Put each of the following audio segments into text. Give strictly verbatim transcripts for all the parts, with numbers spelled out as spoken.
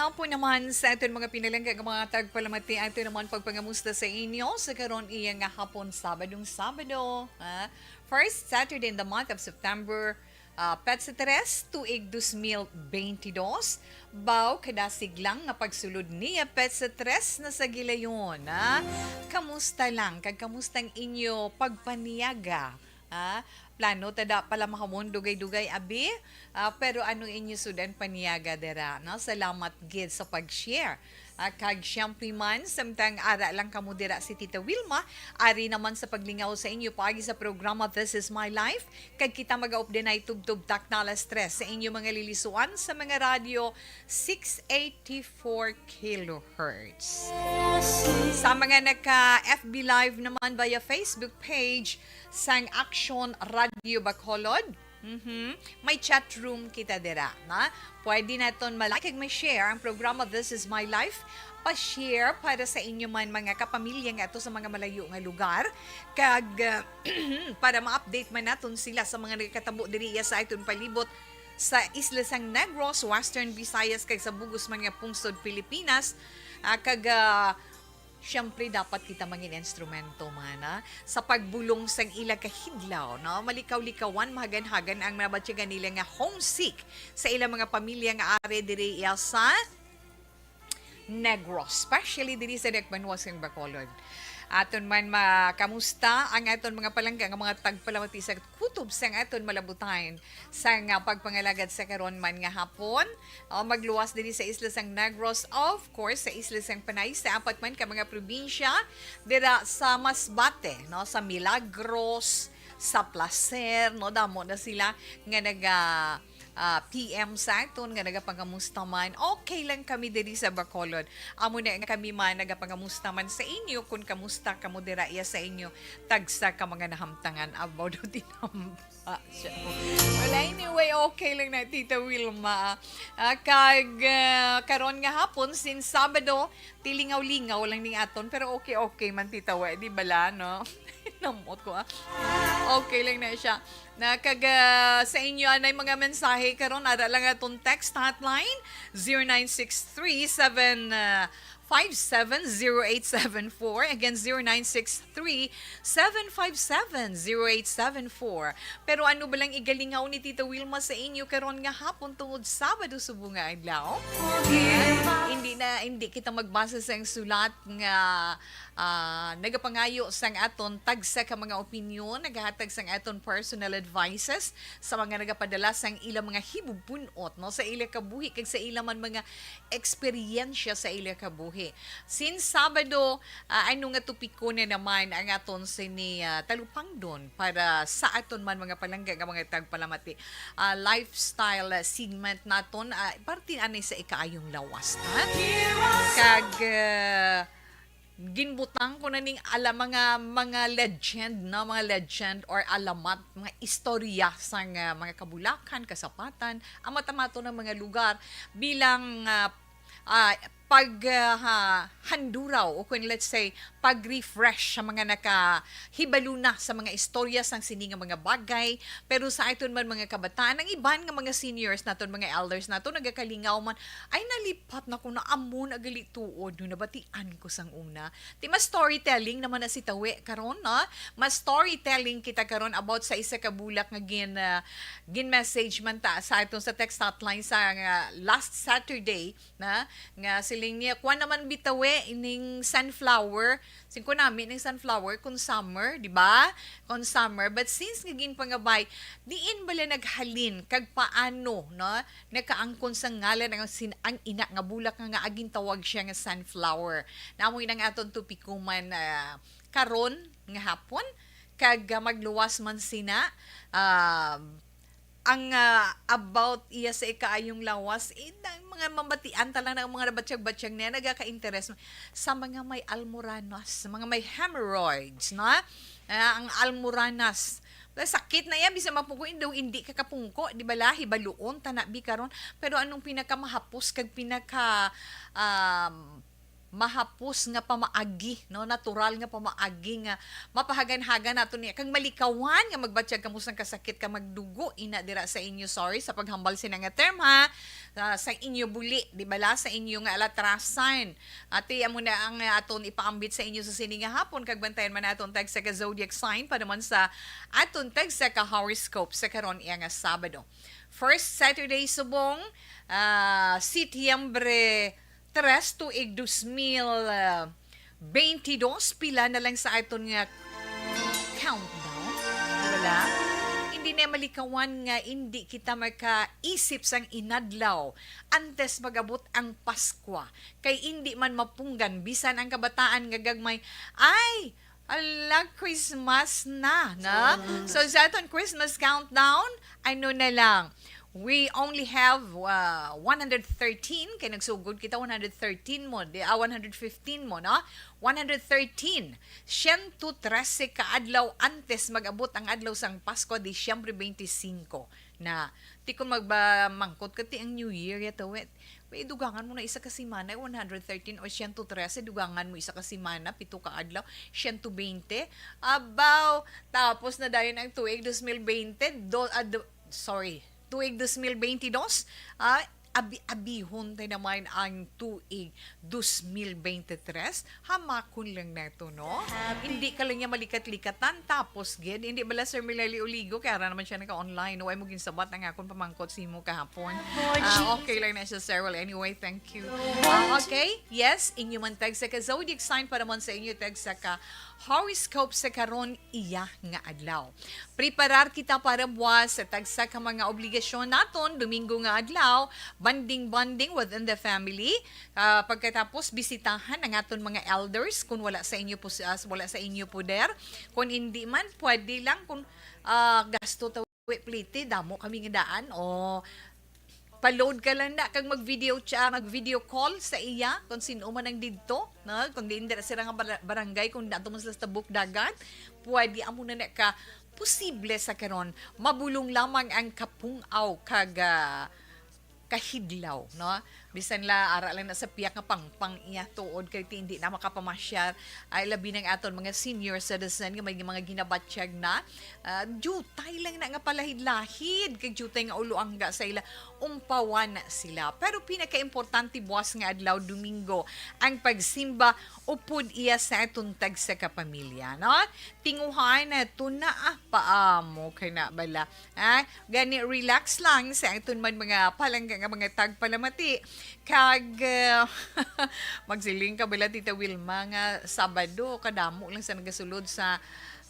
Apo naman sa aton mga pinalangga nga mga tagpalamati, ato naman pagpangamusta sa inyo sa karon iya nga hapon, Sabadong Sabado, ha? First Saturday in the month of September, ah, petsa tres, tuig dos mil benti dos. Baw, kadasig lang nga pagsulod niya, petsa tres na sa gilayon, ha? Kamusta lang? Kag kamusta ang inyo pagpaniaga? Ha? Plano ta da pala mahamon dugay-dugay, abi? Ah, pero ano inyo sudan paniaga dira, no? Salamat gid sa pag-share. Ah, kag siyempre man, samtang ara lang kamo dira si Tita Wilma, ari naman sa paglingaw sa inyo paagi sa programa This Is My Life, kag kita mag-updanay tubtob takna alas tres sa inyo mga lilisuan sa mga radyo six eighty-four kilohertz. Sa mga naka F B Live naman via Facebook page, sang Action Radio Bacolod. Mhm. May chat room kita dira, na pwede naton ma-like kag ma-share ang programa This Is My Life. Pa-share para sa inyo man mga kapamilya nga ato sa mga malayo nga lugar, kag, uh, para ma-update man naton sila sa mga nagkatabo diri iya sa aton palibot sa isla sang Negros, Western Visayas, kag sa bugos man nga pungsod Pilipinas. Ah, kag, ah, Siyempre, dapat kita mangin instrumento, mana, sa pagbulong sang ila kahidlaw, no? Malikaw-likawan, mahagan-hagan ang nabatyagan nila nga homesick sa ilang mga pamilya nga ari diri iya sa Negros, especially diri sa Dakbanuas kag Bacolod. Aton man makamusta ang aton mga palangga nga mga tagpalamati sa kutob sang aton malabutan sa nga pagpangalagad sa karon man nga hapon. O, magluwas diri sa isla sang Negros, of course, sa isla sang Panay, sa apat man ka mga probinsya, dira sa Masbate, no, sa Milagros, sa Placer, no, damo na sila nga naga, ah, P M sa aton, nga nagapangamusta man. Okay lang kami diri sa Bacolod. Amo na nga kami man nagapangamusta man sa inyo, kung kamusta kamo dira iya sa inyo, tagsa ka mga nahamtangan. Abaw daw tinam-, Ah, siya. Well, anyway, okay lang na, Tita Wilma. Ah, kag, ah, karon nga hapon, since Sabado, tilingaw-lingaw lang ning aton, pero okay, okay man, Tita Wa, di bala, no? Namot ko, ah. Okay lang na siya. Na kag, ah, sa inyo anay mga mensahe karon, ara lang aton text hotline, zero nine six three seven, ah, five seven zero eight seven four. Again, zero nine six three, seven five seven, zero eight seven four. Pero ano ba lang igalingaw ni Tita Wilma sa inyo karon nga hapon tungod Sabado subong nga adlaw? Hindi na, hindi kita magbasa sa sulat nga, ah, nagapangayo sang aton tagsa ka mga opinyon, nagahatag sang aton personal advices sa mga nagapadala sang ilang mga hibubun-ot, no, sa ila kabuhi kag sa ila man mga eksperyensya sa ila kabuhi. Since Sabado, ah, ano nga topiko na naman ang aton sini, ah, talupangdon para sa aton man mga palangga nga mga tagpalamati? Ah, lifestyle, ah, segment naton, ah, parte anay sa ikaayong lawas, ha? Kag, ah, ginbutang ko na ning ala-, mga, mga legend, no? Mga legend or alamat, mga istorya sang, ah, mga kabulakan, kasapatan, ang mata-mato ng mga lugar bilang, ah, ah, pag, ah, ha-, handuraw o kung let's say, pag-refresh sa mga nakahibalo na sa mga istorya sang sini nga mga bagay. Pero sa aton man mga kabataan, ang iban nga mga seniors naton, mga elders naton, nagakalingaw man, "Ay, nalipat na ko na amo na gali tuod, no, nabatian ko sang una." Ti mas storytelling naman na si Tawi karon, no? Mas storytelling kita karon about sa isa ka bulak nga gin, ah, gin-message man ta sa aton sa text hotline sa, ah, last Saturday, na, nga siling niya, "Kuan naman bitaw eh, ining sunflower." Sing ko nami ning sunflower kung summer, di ba? Kung summer. But since nga ginpangabay, diin bala naghalin kag paano, no? Nakaangkon sa ngalan ang sin-, ang ina nga bulak nga, nga agintawag siya nga sunflower. Namoy nang aton topiko man, ah, karon nga hapon, kag, ah, magluwas man sina, ah, ang, ah, about iya sa ikaayong lawas, eh, na-, mga mabatian ta lang ng mga nabatyag-batyag niya, nagaka-interes sa mga may almoranas, sa mga may hemorrhoids, no? Ah, ang almoranas. Sakit na yan, bisan mapungko, hindi, hindi ka kapungko, di ba, lahi, baluon, tanabi karon. Pero anong pinakamahapos kag pinaka, um, mahapos nga pamaagi, no? Natural nga pamaagi nga mapahagan-hagan nato niya. Kag malikawan nga magbatyag kamo sang kasakit kag magdugo ina dira sa inyo, sorry, sa paghambal sina nga term, ha? Ah, sa inyo buli, di bala, sa inyo nga alatrasan. Ati, amo na ang, ah, aton ipaambit sa inyo sa sini nga hapon, kag bantayan man naton tag sa ka zodiac sign para man sa aton tag sa ka horoscope sa karon iya nga Sabado. First Saturday subong, ah, Setyembre tres, tuig dos mil, ah, veintidós, pila na lang sa aton nga countdown. Wala. Hindi na malikawan nga hindi kita makaisip sang inadlaw antes magabot ang Paskwa. Kay hindi man mapunggan bisan ang kabataan nga gagmay, "Ay, ala, Christmas na," na? So, sa aton Christmas countdown, ano na lang? We only have, uh, one hundred thirteen, kay nagsugod kita, one hundred thirteen mo, di, ah, one hundred fifteen mo, no? One hundred thirteen, siyento trese ka adlaw antes mag-abot ang adlaw sang Pasko, Disyembre twenty-five na. Ti kon magba-, mangkot ka, ti ang New Year, yato, wait. May dugangan mo na isa ka semana, one hundred thirteen o siyento trese, dugangan mo isa ka semana, pito ka adlaw, siyento bente. Abaw, tapos na dayon ang tuig dos mil bente, do, ah, do, sorry, tuig dos mil bente dos, ah, abi-, abihon tayo naman ang tuig dos mil bente tres. Hamakon lang nato, no? Hindi ka lang niya malikat-likatan, tapos gid, hindi bala, Sir Mileli Oligo, kaya ara naman siya naka-online, no? Ay mo ginsabat ang akon pamangkot sa imo kahapon. Ah, okay lang na siya, sir. Well, anyway, thank you. Ah, okay, yes, inyo man tag sa ka zodiac sign para man sa inyo tag sa ka horoscope sa karon iya nga adlaw. Preparar kita para buwas sa tagsa ka mga obligasyon naton, Domingo nga adlaw, bonding, bonding within the family. Ah, pagkatapos, bisitahan ang aton mga elders kung wala sa inyo pos-, ah, wala sa inyo poder. Kung hindi man, pwede lang kung, ah, gasto ta-, we, plete, damo kami nga daan. O, pa-load ka lang na kag mag-video cha-, mag-video call sa iya kung sino man ang didto, no? Kung diin dira sila nga bara-, barangay, kung dato man sila sa tabok dagat, pwede amo na na ka posible sa karon. Mabulong lamang ang kapung-aw kag, ah, kahidlaw, no? Bisan la ara lang na sa piyak nga pangpang iya tuod kay ti-, hindi na makapamasyar, ay labi ng aton mga senior citizen nga may mga ginabatyag na, ah, jutay lang na nga palahid-lahid kag jutay nga uloangga sa ila, umpawan na sila. Pero pinakaimportante buwas nga adlaw, Domingo, ang pagsimba upod iya sa aton tagsa ka pamilya, no? Tinguhan nato na, ah, paamo kay na bala. Ah, gani, relax lang sa aton man mga palangga nga mga tagpalamati. Kag, ah, magsiling ka bala, Tita Wilma, nga Sabado, kadamo lang sa nagasulod sa,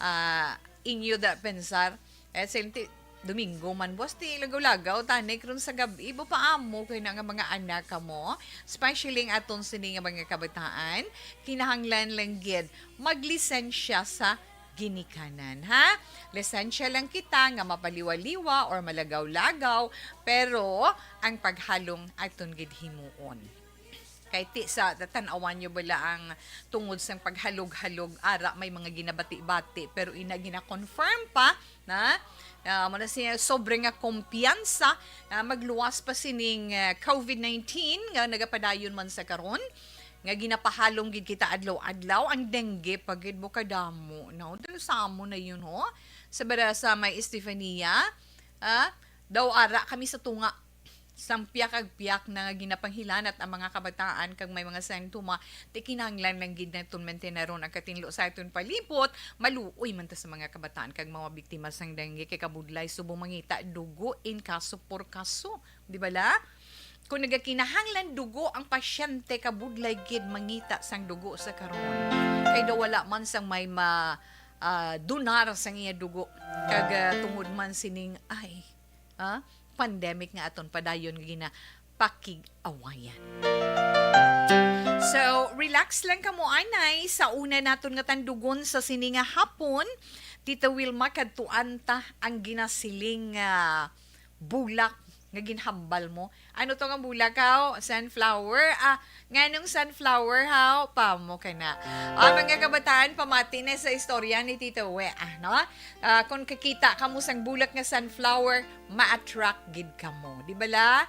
ah, inyo da pensar. Eh, senti-, Domingo man, boss, ti lagaw-lagaw, tanik ron sa gab-i, bo paamo kay na nga mga anak kamo, especially ang aton sini nga mga kabataan, kinahanglan lang gid maglisensya sa ginikanan, ha? Lisensya lang kita nga mapaliwa-liwa or malagaw-lagaw, pero ang paghalong aton gid himuon. Kay ti sa tatan-awan nyo bala ang tungod sang paghalog-halog, ara may mga ginabati-bati, pero ina gina-confirm pa na, ah, mo na siya sobre nga kumpiyansa, ah, magluwas pa sining, ah, covid nineteen nga nagapadayon man sa karon, nga ginapahalong gid kita adlaw-adlaw, ang dengue pa gid, bo kadamo, no? Dalo sa amo na yun, ho? Sa bara sa may Estefania, ah, daw ara kami sa tunga. Sang piyak ag piyak na nga ginapanghilanat ang mga kabataan kag may mga sentoma, ti kinahanglan lang gid naton mantenaron ang katinlo sa aton palibot, maluoy man ta sa mga kabataan kag mga biktima sang dengue kay kabudlay subong mangita dugo in kaso por kaso, di bala? Kung nagakinahanglan dugo ang pasyente, kabudlay gid mangita sang dugo sa karon. Kay daw wala man sang may ma, ah, donar sang iya dugo. Kag, ah, tungod man sining, ay, ah, pandemic nga aton padayon nga ginapakig-awayan. So, relax lang kamo anay sa una naton nga tandugon sa sini nga hapon. Tita Wilma, kadtuan ta ang ginasiling nga bulak nga ginhambal mo. Ano to nga bulak, haw? Sunflower? Ah, nganong sunflower, haw? Pamo ka na. Ah, mga kabataan, pamati na sa istorya ni Tito We, ah, no? Ah, kung kakita kamo sang bulak nga sunflower, ma-attract gid kamo. Di bala?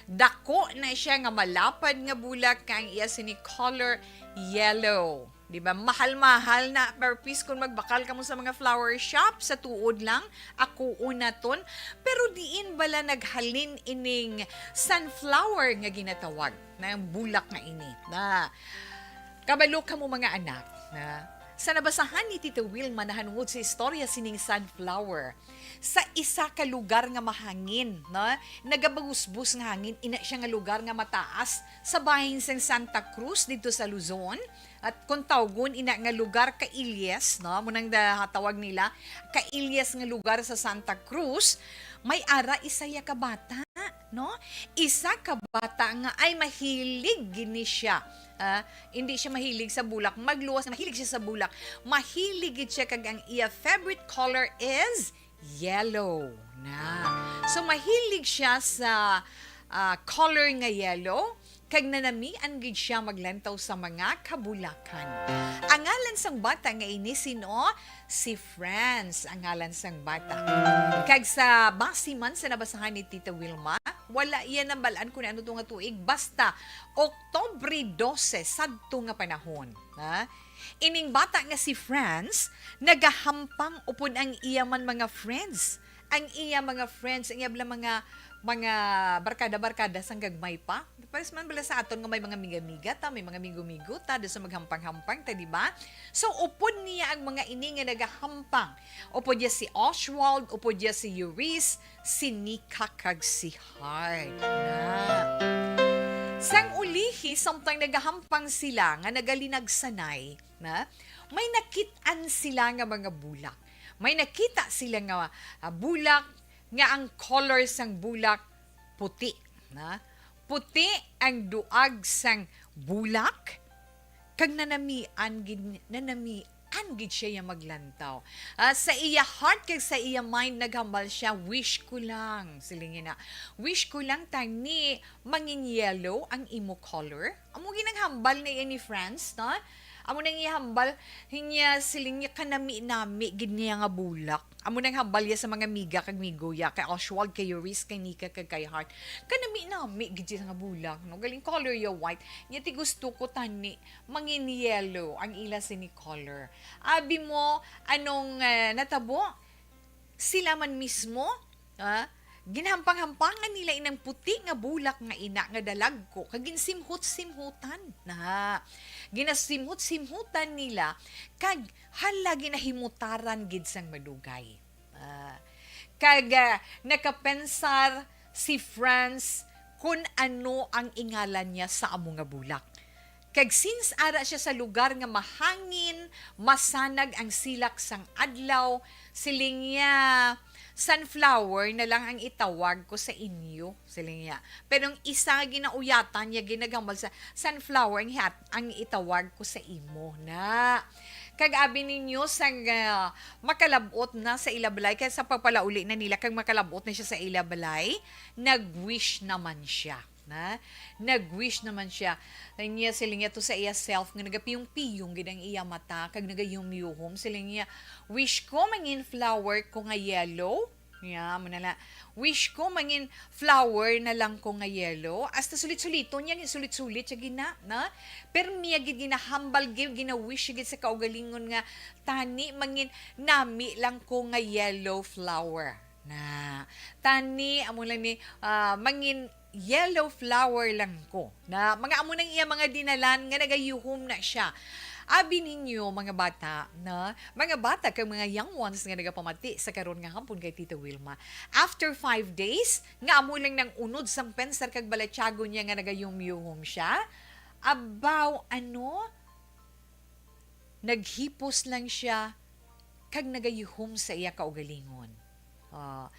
Dako na siya nga malapad nga bulak, kag ang iya sini color yellow. Di ba? Mahal-mahal na, pero please, kung magbakal ka mo sa mga flower shop, sa tuod lang, ako unaton. Pero diin bala naghalin ining sunflower nga ginatawag na ang bulak nga ini? Na, kabalo ka mo, mga anak, na sa nabasahan ni Tita Wilma nahanungod sa istorya sining sunflower, sa isa ka lugar nga mahangin, no? Nagabagusbos nga hangin, ina siya nga lugar nga mataas sa bahin sang Santa Cruz didto sa Luzon. At kung tawgon ina nga lugar, Cailles, no? Amo nang da-, tawag nila, Cailles nga lugar sa Santa Cruz, may ara isa ya ka bata, no? Isa ka bata nga ay mahilig gini siya. Ah, hindi siya mahilig sa bulak, magluwas na mahilig siya sa bulak. Mahilig gid siya, kag ang iya favorite color is yellow na. So, mahilig siya sa, ah, color nga yellow, kag nanamian gid siya maglantaw sa mga kabulakan. Ang ngalan sang bata nga ini, sino? Si Franz ang ngalan sang bata. Kag sa base man sa nabasahan ni Tita Wilma, wala iya nabal-an kung ano to nga tuig, basta Oktobre dose sadto nga panahon, ha? Ining bata nga si Franz nagahampang upod ang iya man mga friends. Ang iya mga friends, ang iya bala mga, mga barkada-barkada sang gagmay pa. Pares man bala sa aton nga may mga miga-miga ta, may mga migo-migo ta, doon sa maghampang-hampang ta, di ba? So, upod niya ang mga ini nga nagahampang. Upod niya si Oswald, upod niya si Euris, si Nika kag si Hart na. Sang ulihi, samtang nagahampang sila nga nagalinagsanay, na, may nakit-an sila nga mga bulak. May nakita sila nga, ah, bulak nga ang color sang bulak puti, na. Puti ang duag sang bulak, kag nanamian gid, nanamian gid siya ya maglantaw. Ah, sa iya heart kag sa iya mind, naghambal siya, "Wish ko lang," siling niya na, "wish ko lang tani mangin yellow ang imo color." Amo gid ang hambal na iya ni Franz, no? Amo nang iya hambal, hinya siling niya, kanami-nami gid niya nga bulak. Amo nang hambal ya sa mga miga kag migo ya, kay Oswald, kay Euris, kay Nika, kag kay Hart. Kanami-nami gid siya nga bulak, no? Galing color ya white. Nya ti gusto ko tani mangin yellow ang ila sini color. Abi mo, anong, eh, natabo? Sila man mismo, ah, ginhampang-hampangan nila inang puti nga bulak nga ina nga dalagko, kag ginsimhot-simhotan na. Ginasimhot-simhotan nila, kag hala, ginahimutaran gid sang madugay. Ah, kag, ah, nakapensar si Franz kun ano ang ingalan niya sa amo nga bulak. Kag since ara siya sa lugar nga mahangin, masanag ang silak sang adlaw, siling niya, "Sunflower na lang ang itawag ko sa inyo," siling niya. Pero ang isa nga ginauyatan niya, ginagamol sa, "Sunflower ang hiat-, ang itawag ko sa imo na." Kag abi ninyo, sang, ah, makalab-ot na sa ila balay, kay sa pagpalauli na nila, kag makalab-ot na siya sa ila balay, nag-wish naman siya. Na? Nag-wish naman siya. Niya, siling niya to sa iya self, nga nagapiyong-piyong gid ang iya mata, kag nagayuhom-yuhom. Siling niya, "Wish ko mangin flower ko nga yellow." Ya, mo na la. "Wish ko mangin flower na lang ko nga yellow." Hasta sulit-suliton niya, sulit-sulit siya gina, na? Pero niya gid ginahambal gid, gina-wish gid sa kaugalingon nga, "Tani mangin nami lang ko nga yellow flower." Na, tani, amo lang ni, ah, mangin yellow flower lang ko. Na, mga amo nang iya mga dinalan nga nagayuhom na siya. Abi ninyo, mga bata, na, mga bata kag mga young ones nga nagapamati sa karon nga hapon kay Tita Wilma. After five days, nga amo lang nang unod sang pensar kag balatyagon niya nga nagayuhom-yuhom siya, abaw, ano? Naghipos lang siya kag nagayuhom sa iya kaugalingon. Ah,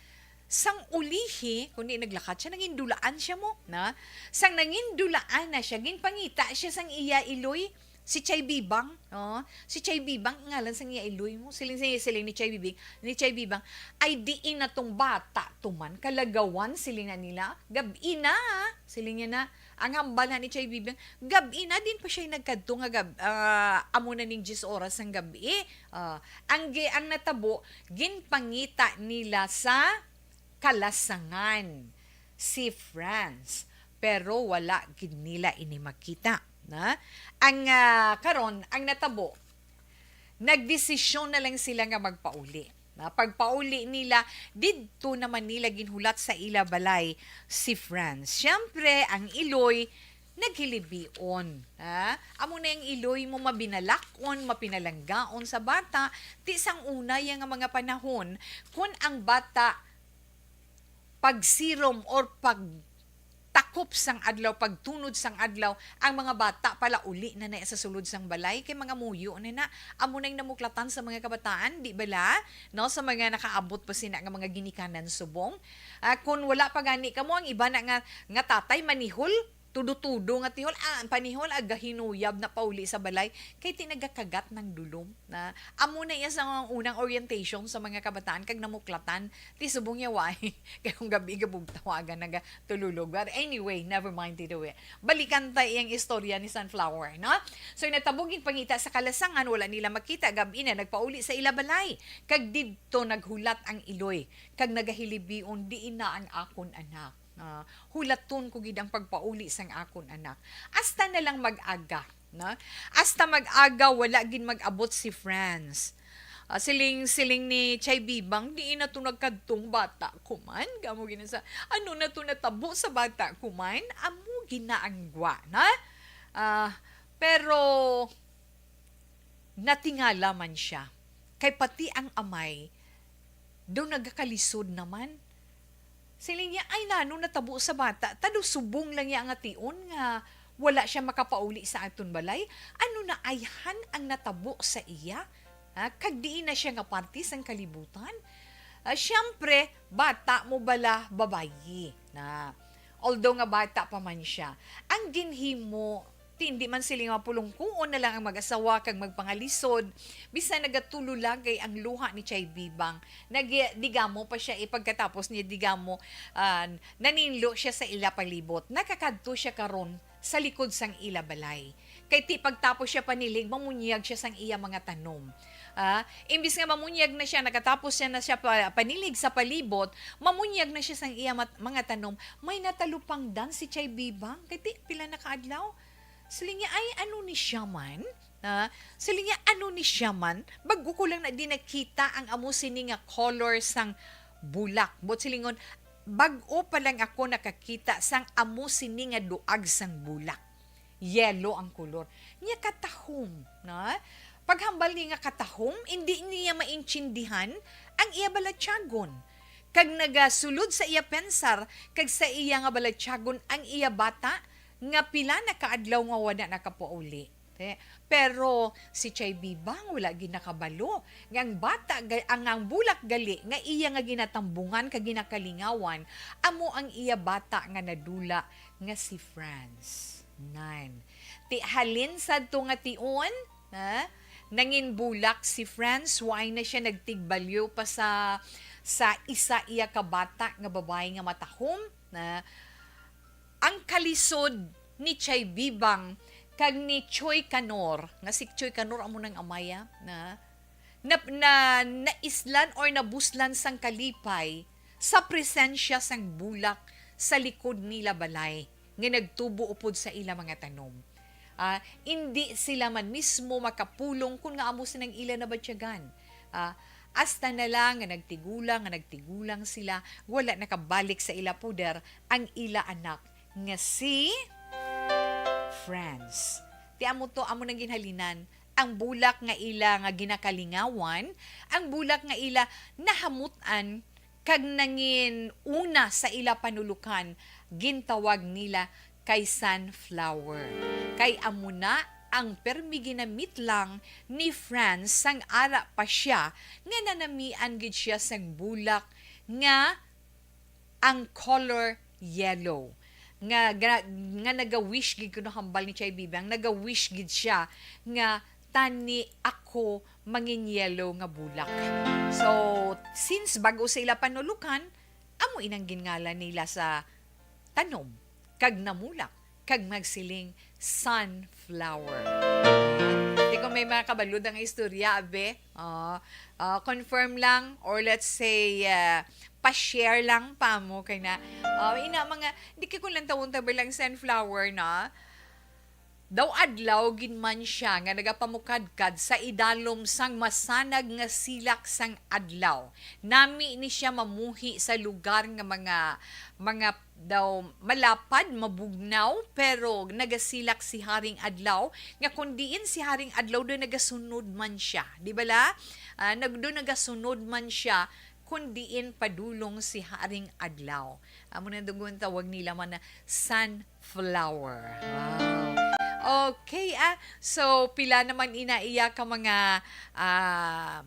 sang ulihi, kundi naglakat siya, nangindulaan siya mo, na? Sang nangindulaan na siya, ginpangita siya sang iya iloy, si Chay Bibang, oh, si Chay Bibang, ngalan sang iya iloy mo, siling, siling, siling ni Chay Bibing, ni Chay Bibang, "Ay, diin na tong bata, tuman, kalagawan," siling na nila, "Gab-i na," siling niya na, ang hambal na ni Chay Bibing, gab-i na din pa siya nagkadto nga gab-, ah, amo na ning diyes oras sang gab-i. Ah, ang gi-, ang natabo, ginpangita nila sa kalasangan si Franz. pero wala gid nila ini makita, na? Ang, ah, karon, ang natabo, nagdesisyon na lang sila nga magpauli. Na, pagpauli nila, didto naman nila ginhulat sa ila balay si Franz. Siyempre, ang iloy, naghilibion. Ha? Amo na ang iloy mo mabinalakon, mapinalanggaon sa bata. Ti sang una ya nga mga panahon, kun ang bata pagsirom or pagtakop sang adlaw, pagtunod sang adlaw, ang mga bata pala uli na na sa sulod sang balay, kay mga muyo na na. Amo nang namuklatan sa mga kabataan, di bala? No, sa mga nakaabot pa sina nga mga ginikanan subong. Ah, kun wala pa gani kamo, ang iba na nga, nga tatay manihol, tudo-tudo nga tihol, ah, ang panihol, agahinuyab na pauli sa balay, kay ti nagakagat ng dulom. Na, amo na iya sa mga unang orientation sa mga kabataan, kag namuklatan, ti subong yawa, kay kung gabi gabugtawagan nagatululog. But anyway, never mind, Tito Wi. Balikan ta iyang istorya ni Sunflower, no? So, natabo gid pangita sa kalasangan, wala nila makita, gabi na, nagpauli sa ila balay, kag didto naghulat ang iloy, kag nagahilibion, "Diin na ang akon anak?" Ah, hulaton ko gid ang pagpauli sang akon anak. Hasta na lang mag-aga, na? Hasta mag-aga, wala gid mag-abot si Franz. Ah, siling, siling ni Chay Bibang, "Diin na to nagkadtong bata ko man?" Kamo gina sa, "Ano na to natabo sa bata ko man?" Amo ginaanggwa, na? Ah, pero natingala man siya. Kay pati ang amay, daw nagakalisod naman. Siling niya, "Ay, nano natabo sa bata? Ta daw subong lang niya nga tion nga wala siya makapauli sa aton balay. Ano na ayhan ang natabo sa iya? Ha? Kag diin na siya nga parte sang kalibutan?" Ah, siyempre, bata mo bala, babayi na. Although nga bata pa man siya, ang ginhimo, ti hindi man sila mapulungkuon na lang ang mag-asawa kag magpangalisod, bisan nagatulo lang kay ang luha ni Chay Bibang. Nag-, digamo pa siya, eh, pagkatapos niya, digamo, ah, naninlo siya sa ila palibot. Nakakadto siya karon sa likod sang ila balay. Kay ti pagtapos siya panilig, mamunyag siya sang iya mga tanom. Ah, imbis nga mamunyag na siya, nakatapos siya na siya pa, panilig sa palibot, mamunyag na siya sang iya mat-, mga tanom, may natalupangdan si Chay Bibang. Kay ti, pila na ka adlaw? Siling niya, "Ay, ano ni siya man?" Ah, siling niya, "Ano ni siya man? Bago ko lang na di nakita ang amo sini nga color sang bulak." Buot silingon, "Bag-o pa lang ako nakakita sang amo sini nga duag sang bulak." Yellow ang kolor. Niya katahom, na? Paghambal niya nga katahom, indi niya maintindihan ang iya balatyagon. Kag nagasulod sa iya pensar, kag sa iya nga balatyagon ang iya bata, nga pila na ka adlaw nga wala nakapauli. Te-, pero si Chay Bibang wala gid nakabalo nga ang bata ga-, ang, ang bulak gali nga iya nga ginatambungan kag ginakalingawan amo ang iya bata nga nadula nga si Franz. Nan. Ti halin sadto nga tion, ha? Nangin bulak si Franz, wala na siya nagtigbalyo pa sa, sa isa iya ka bata nga babayi nga matahom, na ang kalisod ni Chay Bibang kag ni Choy Canor, nga si Choy Canor amo nang amaya, na, na, na, naislan or nabuslan sang kalipay sa presensya sang bulak sa likod nila balay nga nagtubo upod sa ila mga tanom. Ah, indi sila man mismo makapulong kon nga amo sinang ila nabatyagan. Ah, hasta na lang nga nagtigulang, nga nagtigulang sila, wala nakabalik sa ila poder ang ila anak nga si Franz. Ti amo to, amo nang ginhalinan, ang bulak nga ila nga ginakalingawan, ang bulak nga ila nahamut-an, kag nangin una sa ila panulukan, gintawag nila kay Sunflower. Kay amo na ang permi ginamit lang ni Franz sang ara pa siya nga nanamian gid siya sang bulak nga ang color yellow. Nga, nga, nga naga-wish gid kuno hambal ni Chay Bibang, naga-wish gid siya nga tani ako mangin yellow nga bulak. So, since bag-o sa ila panulukan, amo inang gingalan nila sa tanom, kag namulak, kag magsiling sunflower. Di Kung may mga kabalod ang istorya, abe, oh, ah, confirm lang, or let's say, ah, pa-share lang pa mo kay na, oh, ina mga, di kay kung lantawon ta ba lang sunflower na? Daw adlaw gid man siya nga nagapamukadkad sa idalom sang masanag nga silak sang adlaw. Nami ni siya mamuhi sa lugar nga mga, mga daw malapad, mabugnaw, pero nagasilak si Haring Adlaw, nga kon diin si Haring Adlaw, do nagasunod man siya. Di bala? Ah, nag-, do nagasunod man siya, kon diin padulong si Haring Adlaw. Amo na dugon tawag nila man na sunflower. Wow. Okay, ah. So, pila naman ina iya ka mga, ah,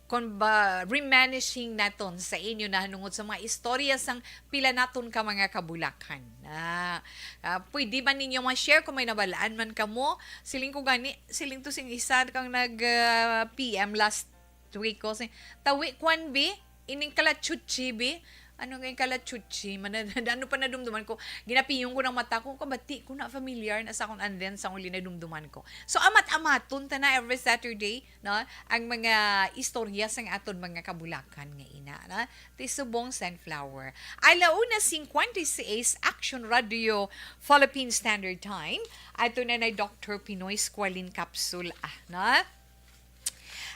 kon ba, reminiscing naton sa inyo nahanungod sa mga istorya sang pila naton ka mga kabulakan. Ah, ah, pwede ba ninyo ma-share kung may nabalaan man kamo? Siling ko gani, siling to sing isa kang nag, ah, P M last week ko, si, tawi, kwan, bi? Ining kalachuchi, bi? Ano nga yung kalachuchi? Mana-, ano pa nadumduman ko? Ginapiyong ko ng mata ko, kabati ko na familiar na sa akon, and then sa uli nadumduman ko. So, amat-amaton ta na every Saturday, no? Ang mga istorya sang aton mga kabulakan nga ina, na ti subong sunflower. Alauna cincuenta y seis, Action Radio, Philippine Standard Time. Ato na na Doctor Pinoy Squalene Capsule, ah, na?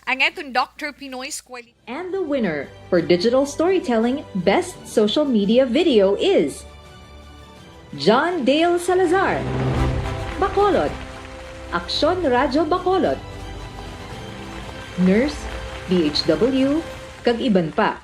Ang aton Doctor Pinoy Squalene. And the winner for digital storytelling best social media video is John Dale Salazar, Bacolod, Aksyon Radyo Bacolod, Nurse, D H W, kag iban pa.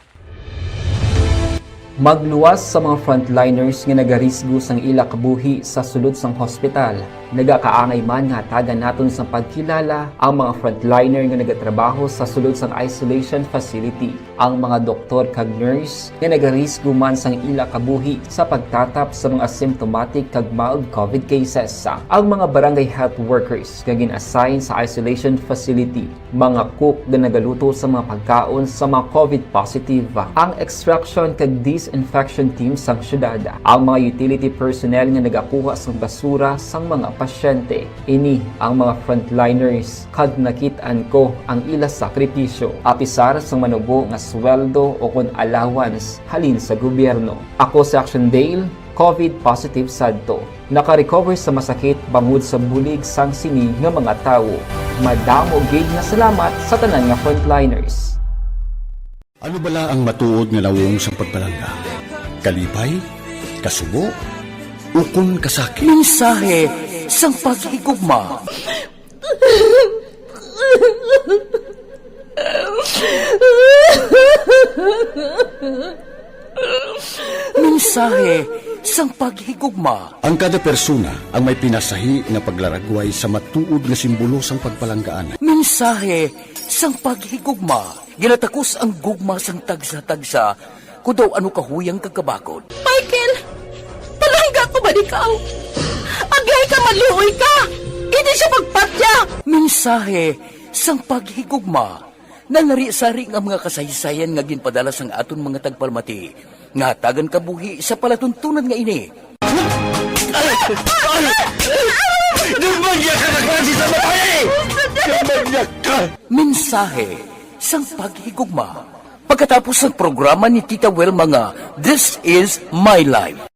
Magluwas sa mga frontliners nga nagarisgo sang ila kabuhi sa sulod sang hospital. Nagakaangay man nga hatagan naton sang pagkilala ang mga frontliner nga nagatrabaho sa sulod sang isolation facility, ang mga doktor kag nurse nga nagarisgo man sang ila kabuhi sa pagtatap sa mga asymptomatic kag mild covid cases, ang mga barangay health workers nga gin-assign sa isolation facility, mga cook nga nagaluto sa mga pagkaon sa mga covid positive, ang extraction kag disinfection team sang syudad, ang mga utility personnel nga nagakuha sang basura sang mga pasyente. Ini ang mga frontliners kag nakit-an ko ang ila sakripisyo, apisar sang manubo nga sweldo o kon allowance halin sa gobyerno. Ako si Action Dale, covid positive sadto. Naka-recover sa masakit bangod sa bulig sang sini nga mga tawo. Madamo gid nga salamat sa tanan nga frontliners. Ano bala ang matuod nga nawong sang pagpalangga? Kalipay? Kasubo? Ukon kasakit? Mensahe sang paghigugma. Mensahe sang paghigugma. Ang kada persona ang may pinasahi nga paglaragway sa matuod nga simbolo sang pagpalanggaan. Mensahe sang paghigugma. Ginatakos ang gugma sang tagsa-tagsa, kon daw ano kahuyang kag kabakod. Michael, palangga ko man ikaw. Agay ka, maluoy ka. Hindi siya pagpatya. Mensahe sang paghigugma. Nalarisari nga mga kasaysayan nga ginpadala sang aton mga tagpalamati nga hatagan kabuhi sa palatuntunan nga ini. Demonyo ka, nagpasi sa babae! Demonyo ka! Mensahe sang paghigugma. Pagkatapos sang programa ni Tita Wilma nga This Is My Life.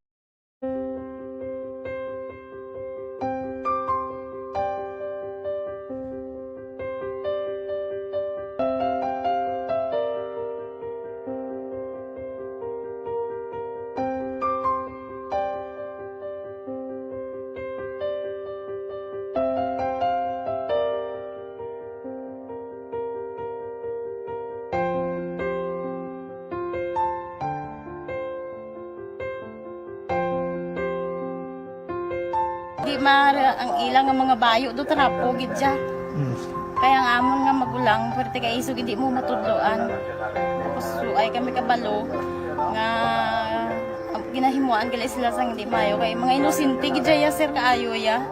Di mara ang ila nga mga bayo do, trapo gid siya. Mm. Kaya ang amon nga magulang, pwerte kay isog hindi mo matudloan. Tapos, so, ay kami kabalo nga, ah, ginahimuan gali sila sang hindi mayo. Kay mga inosente gid siya, sir, kaayo ya.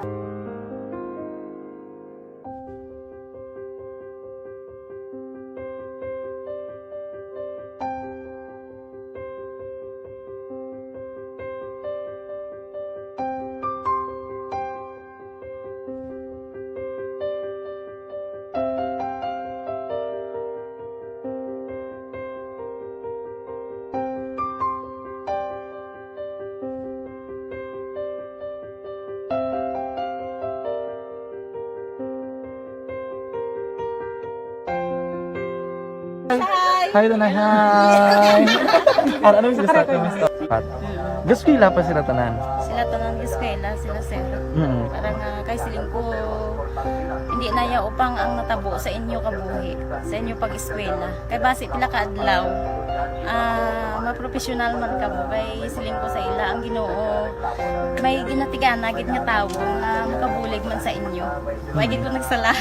Hi, Tanay. Hi. Ano, ano, Miss Gusta? Miss Pat. Gaskwela pa sila tanan. Sila tanan eskwela, sila sir. Mm. Para nga kay siling ko, hindi na ya upang ang natabo sa inyo kabuhi, sa inyo pag-eskwela. Kay basi pila ka adlaw, ah, mapropesyonal man kamo. Kay siling ko sa ila, ang Ginoo may ginatigana gid nga tawo nga makabulig man sa inyo. Wa gid ko nagsala.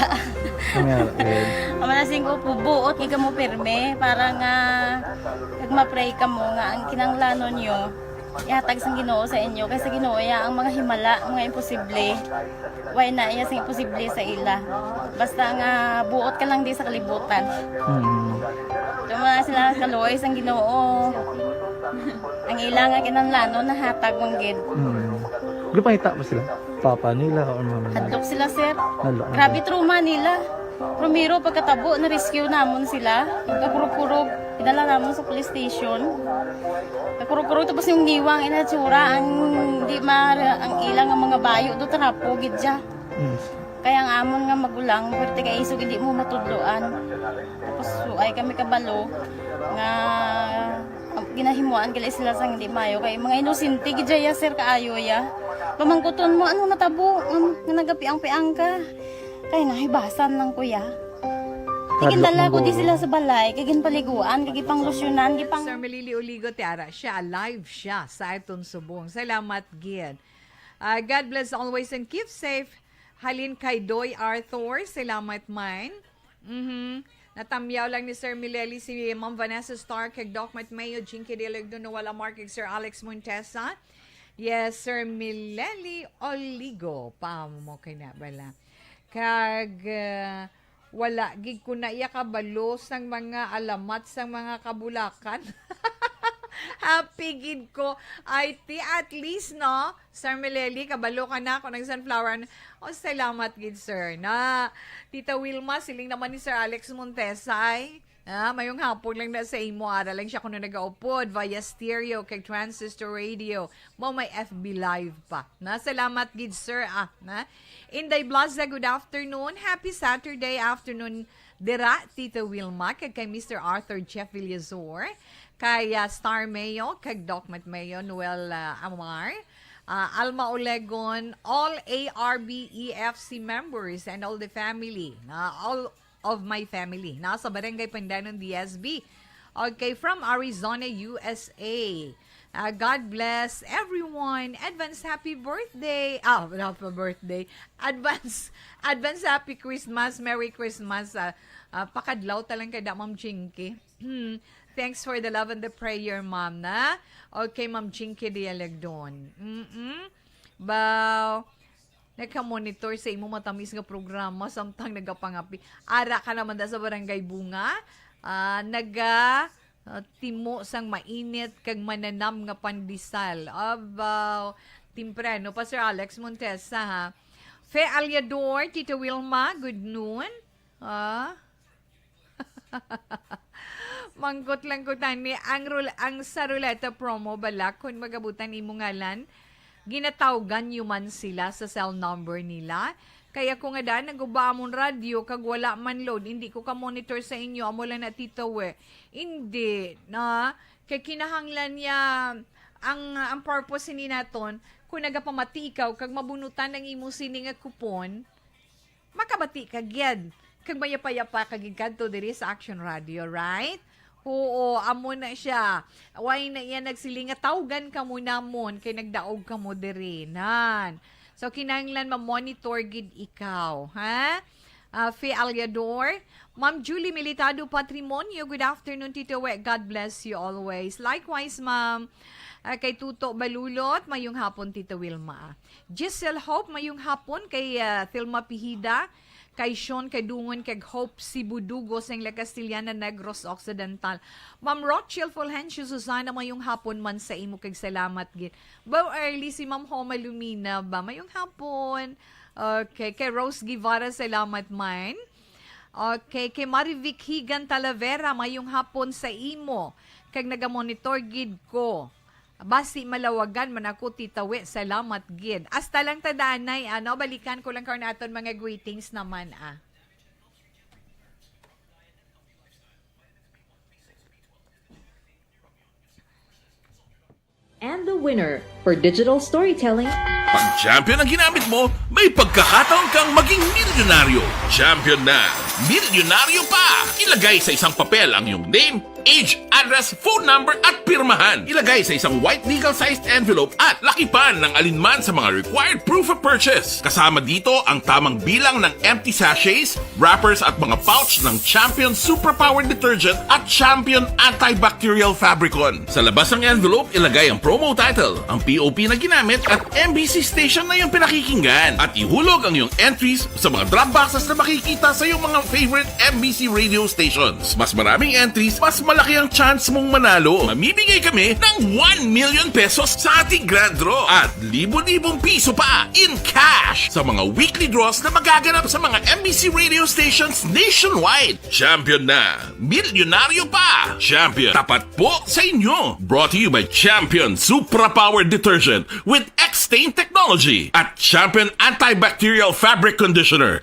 Ang nga, eh. Ang mga singko po, buot nga mo pirme para nga kag ma-pray kamo nga ang kinanglanon nyo ihatag sang Ginoo sa inyo, kay sa Ginoo ya ang mga himala, mga imposible. Way na iya sing imposible sa ila. Basta nga buot ka lang di sa kalibutan. Mm. Yung mga sila kaluoy sang Ginoo. Ang ila nga kinanglanon nahatag man gid. Mm. Gipangita pa sila? Papa nila or mama nila? Hadlok sila, sir. Hadlok. Grabe trauma nila. Primero, pagkatabo, na-rescue namon sila. Pagkakurog-kurog, idala namon sa police station. Pagkakurog-kurog, tapos yung niwang inatsura, ang di ma ang ilang ang mga bayo do trapo gid siya. Mm. Kaya ang amon nga magulang, pwerte kay isog hindi mo matudloan. Tapos suay kami kabalo nga ginahimuan gali sila sang hindi mayo kay mga inosente gid ya, sir, kaayo ya. Pamangkuton mo, ano natabo? Um, nga nagapiang-piang ka. Kay nahibasan lang, kuya. Tigindala ko di sila sa balay, kay ginpaliguan, kay gipanglusyonan, gipang... Sir Melili Oligo, Tiara, siya, alive siya sa aton subong. Salamat gid. Ah, God bless always and keep safe. Halin kay Doy Arthur, salamat man. Mhm. Natamyaw lang ni Sir Mileli si Ma'am Vanessa Starr, kag Doc Matt Mayo, Jinky Dialog, Noel Amar, kag Sir Alex Montesa. Yes, Sir Mileli Oligo. Pamo kay na bala. Kag, ah, wala gid ko na iya kabalo sang mga alamat sang mga kabulakan. Happy gid ko. Ay, ti, at least, no? Sir Mileli, kabalo ka na kung nag-sunflower. Oh, salamat gid, sir. Na, Tita Wilma, siling naman ni Sir Alex Montesa, ay, ah, mayong hapon lang na sa imo. Ara lang siya kuno nagaupod via stereo kag transistor radio. Mao may F B Live pa. Na, salamat gid, sir. Ah, na. Inday Blaza, good afternoon. Happy Saturday afternoon dira, Tita Wilma, kag kay Mister Arthur Jeff Villazor, kay, ah, Star Mayo, kag Doc Matt Mayo, Noel, ah, Amar, ah, Alma Olegon, all A R B E F C members, and all the family, na all of my family, na sa Barangay Pandanon, D S B. Okay, from Arizona, U S A. Ah, God bless everyone. Advance happy birthday. Ah, wala pa birthday. Advance, advance happy Christmas. Merry Christmas. Ah, ah, pakadlaw talang kay da, Ma'am Chinky. Hmm. Thanks for the love and the prayer, ma'am, na. Okay, Ma'am Chinky Dialagdon. Mm-mm. Ba, nagka-monitor sa imo matamis nga programa, samtang nagapangapi. Ara ka naman da sa Barangay Bunga. Ah, naga, ah, timo sang mainit kag mananam nga pandesal. Abaw, temprano pa, Sir Alex Montesa, ha. Fe Aliador, Tita Wilma, good noon. Ah. Mangkot lang ko tani, ang, rul- ang sa ruleta promo bala, kung magabutan imo ngalan, ginatawgan nyo man sila sa cell number nila. Kaya kung nga daan, naguba amon radyo, kag wala man load, hindi ko ka-monitor sa inyo, amo lang na, Tito, we. Hindi, na, kay kinahanglan niya, ang, ang purpose ni naton, kung nagapamati ikaw, kag mabunutan ang imo sini nga kupon, makabati ka gyud. Kag mayapa-yapa ka gid kadto diri sa Action Radio, right? Oo, amo na siya. Why na iya nagsiling nga tawgan ka mo namon kay nagdaog ka mo diri, nan. So, kinahanglan ma-monitor gid ikaw, ha? Ah, Fe Aliador, Ma'am Julie Militado Patrimonio, good afternoon, Tito We. God bless you always. Likewise, ma'am. Ah, kay Tuto Balulot, mayong hapon, Tito Wilma. Giselle Hope, mayong hapon kay, ah, Thelma Pihida, kay Sean Kadungon, kay Hope Sibudugo sa La Castellana, Negros Occidental. Ma'am Rochelle Fulgencio Susana, mayong hapon man sa imo kag salamat gid. Baw early si Ma'am Homa Lumina ba? Mayong hapon. Okay, kay Rose Guevara, salamat man. Okay, kay Marivic Higan Talavera, mayong hapon sa imo. Kag nagamonitor gid ko. Basi malawagan man ako, Tita We. Salamat gid. Hasta lang ta danay, ano, balikan ko lang karon aton mga greetings naman, ah. And the winner for digital storytelling. Pag Champion ang ginamit mo, may pagkakataon kang maging milyonaryo. Champion na, milyonaryo pa! Ilagay sa isang papel ang iyong name, age, address, phone number, at pirmahan. Ilagay sa isang white legal-sized envelope at lakipan ng alinman sa mga required proof of purchase. Kasama dito ang tamang bilang ng empty sachets, wrappers, at mga pouch ng Champion Superpower Detergent at Champion Antibacterial Fabricon. Sa labas ng envelope, ilagay ang promo title, ang P O P na ginamit, at M B C station na iyong pinakikinggan. At ihulog ang iyong entries sa mga drop boxes na makikita sa iyong mga favorite M B C radio stations. Mas maraming entries, mas malaki ang chance mong manalo. Mamimigay kami ng one million pesos sa ating grand draw at libo-libong piso pa in cash sa mga weekly draws na magaganap sa mga M B C radio stations nationwide. Champion na! Milyonaryo pa! Champion, tapat po sa inyo! Brought to you by Champion Supra Power Detergent with X-Stain Technology at Champion Antibacterial Fabric Conditioner.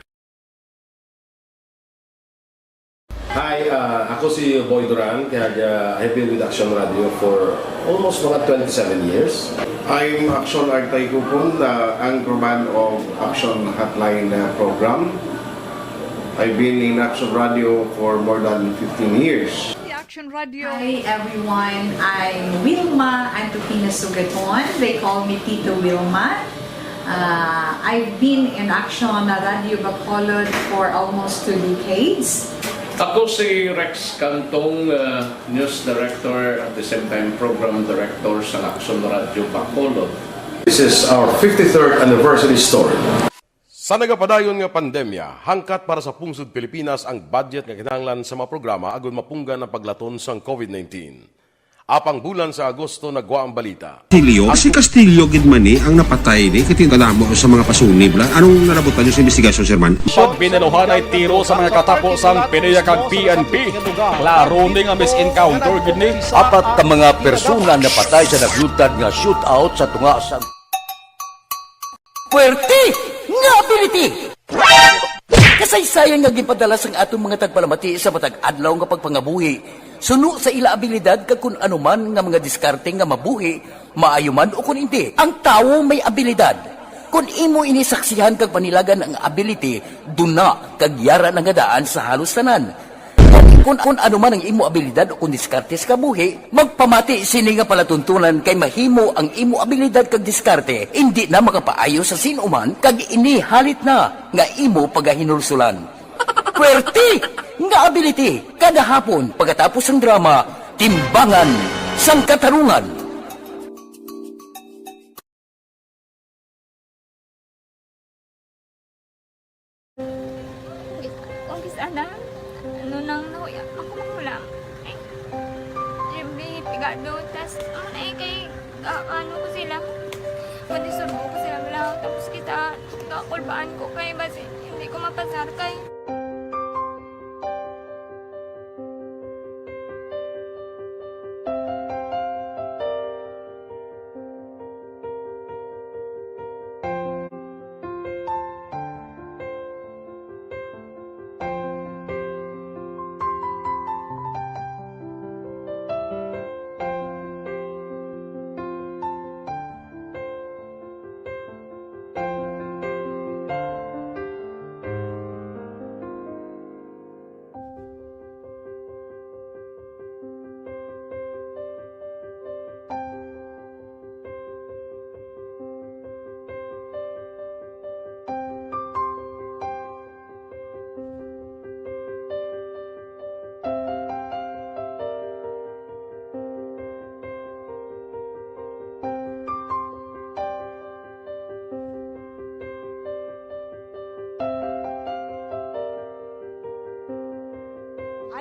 Hi, uh, ako si Boy Duran, kag, uh, I've been with Action Radio for almost mga twenty-seven years. I'm Action Artay Kupon, the anchorman of Action Hotline, uh, program. I've been in Action Radio for more than fifteen years. The Action Radio. Hi everyone, I'm Wilma Antokina Sugaton. They call me Tito Wilma. Uh, I've been in Action Radio Bacolod for almost two decades. Ako si Rex Cantong, uh, news director, at the same time program director sa Action Radio Bacolod. This is our fifty-third anniversary story. Sa nagapadayon nga pandemya, hangkat para sa pungsod Pilipinas ang budget nga kinahanglan sa mga programa agud mapunggan ang paglaton sang COVID nineteen. Apang bulan sa Agosto nagwa ang balita. Castillo, si Castillo gid man ni ang napatay ni, kay kadamo sa mga pasunib la. Anong nalabutan niyo sa investigasyon, Sir Man? Pag binaluhanay tiro sa mga katapo sang PDEA kag P N P, klaro ni nga mis-encounter gid ni. Apat ka mga persona napatay sa naglutad nga shootout sa tunga sa Puwerte nga ability! Kasaysayan nga ginpadala sang aton mga tagpalamati sa matag adlaw nga pagpangabuhi, suno sa ila abilidad kag kun ano man nga mga diskarte nga mabuhi, maayo man o kun indi. Ang tawo may abilidad. Kun imo ini saksihan kag panilagan ang ability, duna kag yara na nga daan sa halos tanan. Kun, kun ano man ang imo abilidad o kun diskarte sa kabuhi, magpamati sini nga palatuntunan kay mahimo ang imo abilidad kag diskarte indi na makapaayo sa sin-o man kag ini halit na nga imo pagahinulsulan. Puwerte nga ability kada hapon pagkatapos sang drama, Timbangan sang Katarungan. Kung kis-, ana, ano nang nahuya, ako makulang. Ay, siyempre, pigado, tas, ano na eh, kay, ah, ano ko sila, madisurbo ko sila, wala, tapos kita, kakulbaan ko kay, basi, hindi ko mapasar kay.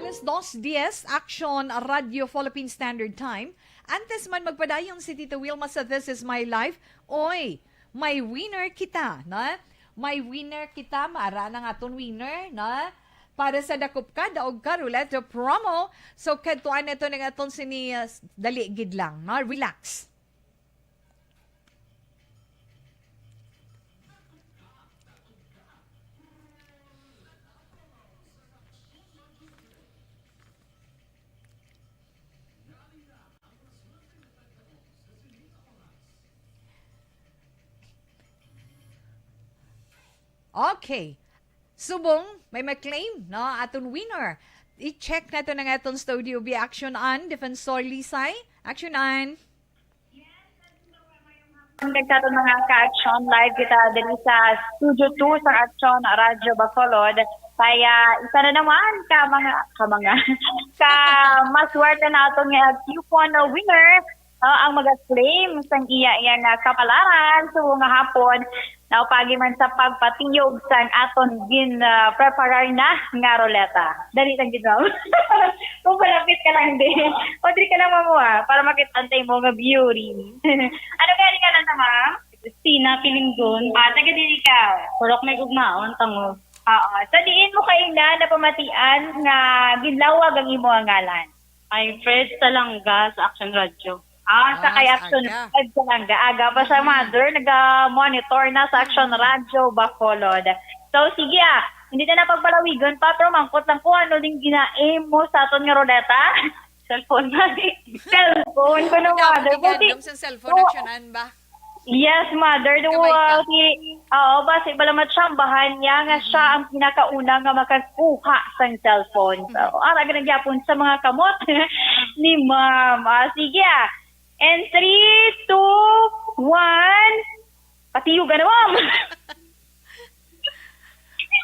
Alas dos diez, Action Radio Philippine Standard Time. Antes man magpadayon si Tita Wilma sa This Is My Life, oy, may winner kita, no? May winner kita, maara na nga aton winner, no? Para sa Dakop Ka, Daog Ka Roulette Promo. So, kadtuan nato na nga aton sini, uh, dali gid lang, no? Relax. Okay. Subong, may mag-claim, no? Aton winner. I-check nato na nga aton studio B. Action Ann, Defensor Lisay. Action Ann. Ang nagtato mga ka-action, live kita diri sa Studio two sa Action Radyo Bacolod. Kaya isa na naman ka mga, ka mga, ka maswerte nato nga coupon winner, ah, ang mag-claim sang iya, iya nga kapalaran. So nga hapon, naupagi man sa pagpatiyog sang aton gin, ah, preparar na nga ruleta. Dali lang gid, ma'am. Kung palapit ka lang din. O, diri ka lang, ma'am, ah, para makita ang mo nga beauty. Ano gani nga lang, ma'am? Christina Pilinggon. Ah, taga diri ka? Purok May Gugmaon, Tango. Oo. Sa diin mo kaila napamatian nga ginlawag ang imo nga ngalan? Ay, Fred Salanga sa Action Radio. Ah, sa Ah, kay sa Action aga. Fred Salanga. Aga pa sa Mm. mother, naga-monitor na sa Action Mm. Radio Bacolod. So, sige ah, hindi na napagpalawigon pa, pero mangkot lang ko, ano din ginaim mo sa aton nga ruleta? Cellphone na. Cellphone ko na, Wala mother. Buti, gandam sa cellphone, oo. Action Ann ba? Yes, mother. Do, Kabay ka. uh, si, oo, basi bala matsambahan niya nga siya Mhm. ang pinakauna nga makakuha sang cellphone. So, Mhm. ara ka na gyapon sa mga kamot ni ma'am. Ah, sige ah. And three, two, one. Patiyog ka na, ma'am.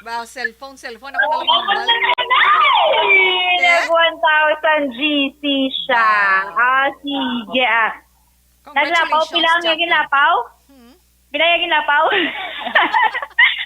Ba, cellphone, cellphone. Ako na lang hambal. Ay! Eh? Nag one thousand G C siya. Wow. Ah, sige ah. Naglapaw, Congratulations, pila ang Jackie. Naging lapaw? Hmm? Pila ang naging lapaw?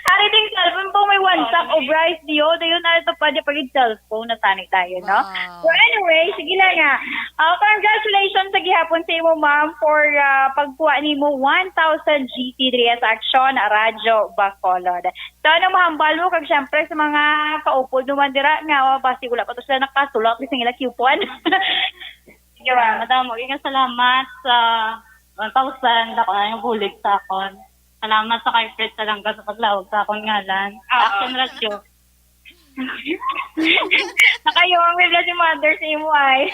Ari ding cellphone po, may one sack of rice diyo. Dayon na ito pa, di pa yung cellphone na tani tayo, no? Wow. So anyway, sige lang nga. Ah, congratulations sa gihapon sa imo, ma'am, for ah, pagkuha nimo one thousand G T three S Action Radyo Bacolod. So ano mahambal mo? Kag syempre sa mga kaupod naman dira nga, oh, basi wala pa to sila nakasulat sa ila coupon. Sige, ma'am. Madamo, ikaw salamat sa one thousand. Ako na yung bulig sa akon. Salamat sa kay Fred Salanga sa paglawag sa akon ngalan. Oo. Action Radio. Nakayo ang may blessing mother sa imo ay.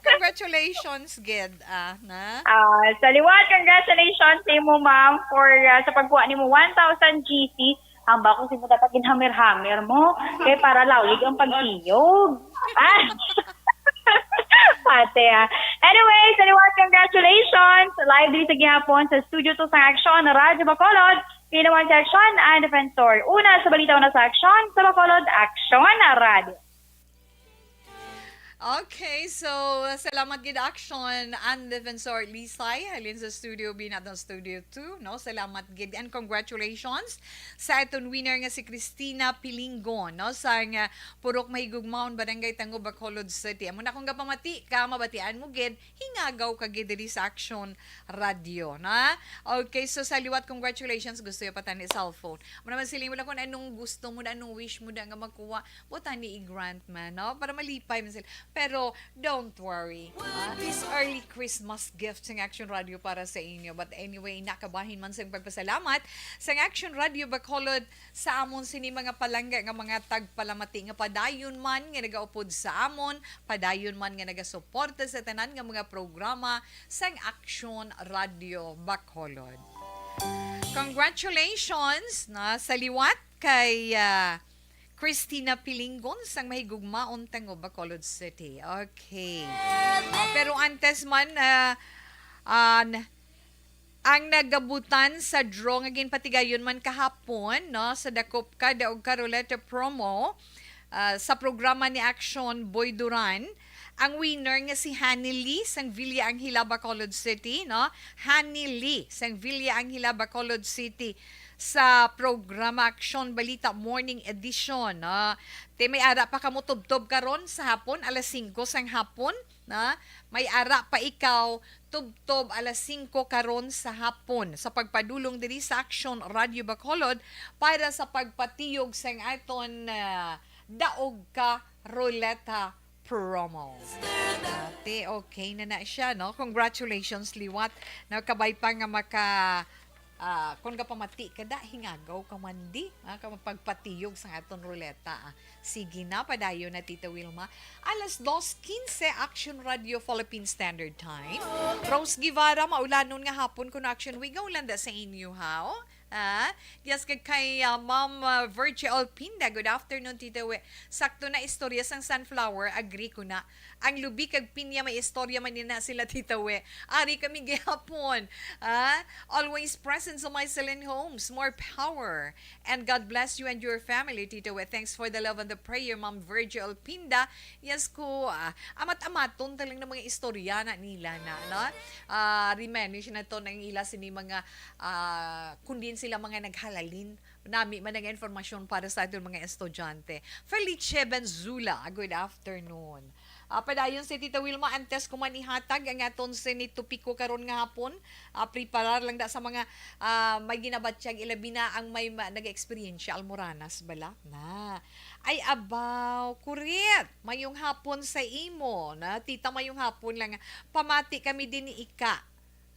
Congratulations, Ged, ah, na? Ah, sa liwat, congratulations sa imo, ma'am, for ah, sa pagkuha nimo one thousand G C. Ang bako si mo dapat ginhamir-hamir mo. Kay para lawig ang pagtiyog. Ah. Pate, ah. Anyway, sa liwat, congratulations. Live diri sa gihapon sa Studio two sa Action Radyo Bacolod. Pinawan sa Action and Defensor. Una sa balita, una sa Action, sa Bacolod, Action Radio. Okay, so salamat gid Action and Defensor Lisay halin sa Studio B naton, Studio two, no? Salamat gid and congratulations sa aton winner nga si Christina Pilingon, no? Sa nga Purok Mahigugmaon, Barangay Tango, Bacolod City. Amo na akong gapamati ka, mabatian mo gid, hingagaw ka gid diri sa Action Radio, na? Okay, so sa liwat, congratulations, gusto ya pa tani cellphone. Mo naman sila, wala kung anong gusto mo na, anong wish mo na nga magkuha. Butang ni i-grant man, no? Para malipay man sila. Pero, don't worry, ha? Early Christmas gift sang Action Radio para sa inyo. But anyway, nakabahin man sang pagpasalamat sang Action Radio Bacolod sa amon sini mga palangga nga mga tagpalamati nga padayon man nga nagaupod sa amon, padayon man nga nagasuporta sa tanan nga mga programa sang Action Radio Bacolod. Congratulations na sa liwat kay, ah, Christina Pilingon sang Mahigugmaon, Tango, Bacolod City. Okay. Ah, pero antes man, ah, ah, n-, ang nagabutan sa draw nga ginpatigayon man kahapon, no, sa Dakop Ka, Daog Ka Ruleta promo, ah, sa programa ni Action Boy Duran, ang winner nga si Honey Lee sang Villa Angela, Bacolod City, no? Honey Lee sang Villa Angela, Bacolod City, sa programa Action Balita Morning Edition, no? Te, may ara pa kamo tubtob karon sa hapon, alas singko sang hapon, na? May ara pa ikaw tubtob alas singko karon sa hapon sa pagpadulong diri sa Action Radio Bacolod para sa pagpatiyog sang aton, ah, Daog Ka Ruleta promo. Ate, okay na na siya, no? Congratulations, liwat. Nakabay pa nga maka, ah, kung kapamati ka da, hingagaw ka man di, ah, ka mapagpatiyog sa aton ruleta, ah. Sige na, padayon na, Tita Wilma. Alas dos quince, Action Radio Philippine Standard Time. Rose Guevara, maulanon nga hapon kuno Action Week. Nga ulanda sa inyo, ha? Ah, yes, kag kay, ah, Ma'am, ah, Virgie Olpinda, good afternoon, Tita We. Sakto na istorya sang sunflower, agree ko na. Ang lubi kag pinya may istorya man din na sila, Tita We. Ari kami gihapon. Ah, always present sa my Celine Homes. More power. And God bless you and your family, Tita We. Thanks for the love and the prayer, Ma'am Virgie Olpinda. Yes ko, ah, amat-amaton talang na mga istorya na nila na, no? Ah, reminisce na to ng ila sini mga, ah, kundin sila mga naghalalin. Nami man ang informasyon para sa aton mga estudyante. Felice Benzula, good afternoon. Ah, padayon si Tita Wilma, antes ko man ihatag ang aton sini topiko karon nga hapon, ah, preparar lang da sa mga, ah, may ginabatyag, ilabi na ang may ma-, nag-eksperyensya, almoranas bala? Na. Ay, abaw, kurit. Mayong hapon sa imo, na, tita, mayong hapon lang. Pamati kami din ni Ika.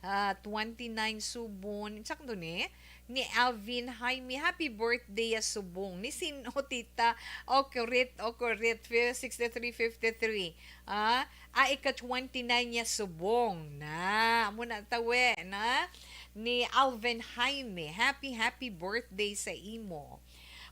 Ah, twenty-nine Subon. Sakto ni? Ni Alvin Jaime. Happy birthday, ya Subong. Ni sin-, o, tita. O, kurit, o, kurit. Fi-, sixty-three fifty-three. Ah, ah, ika twenty-nine ya Subong. Na, amo na tawe, na? Ni Alvin Jaime. Happy, happy birthday sa imo.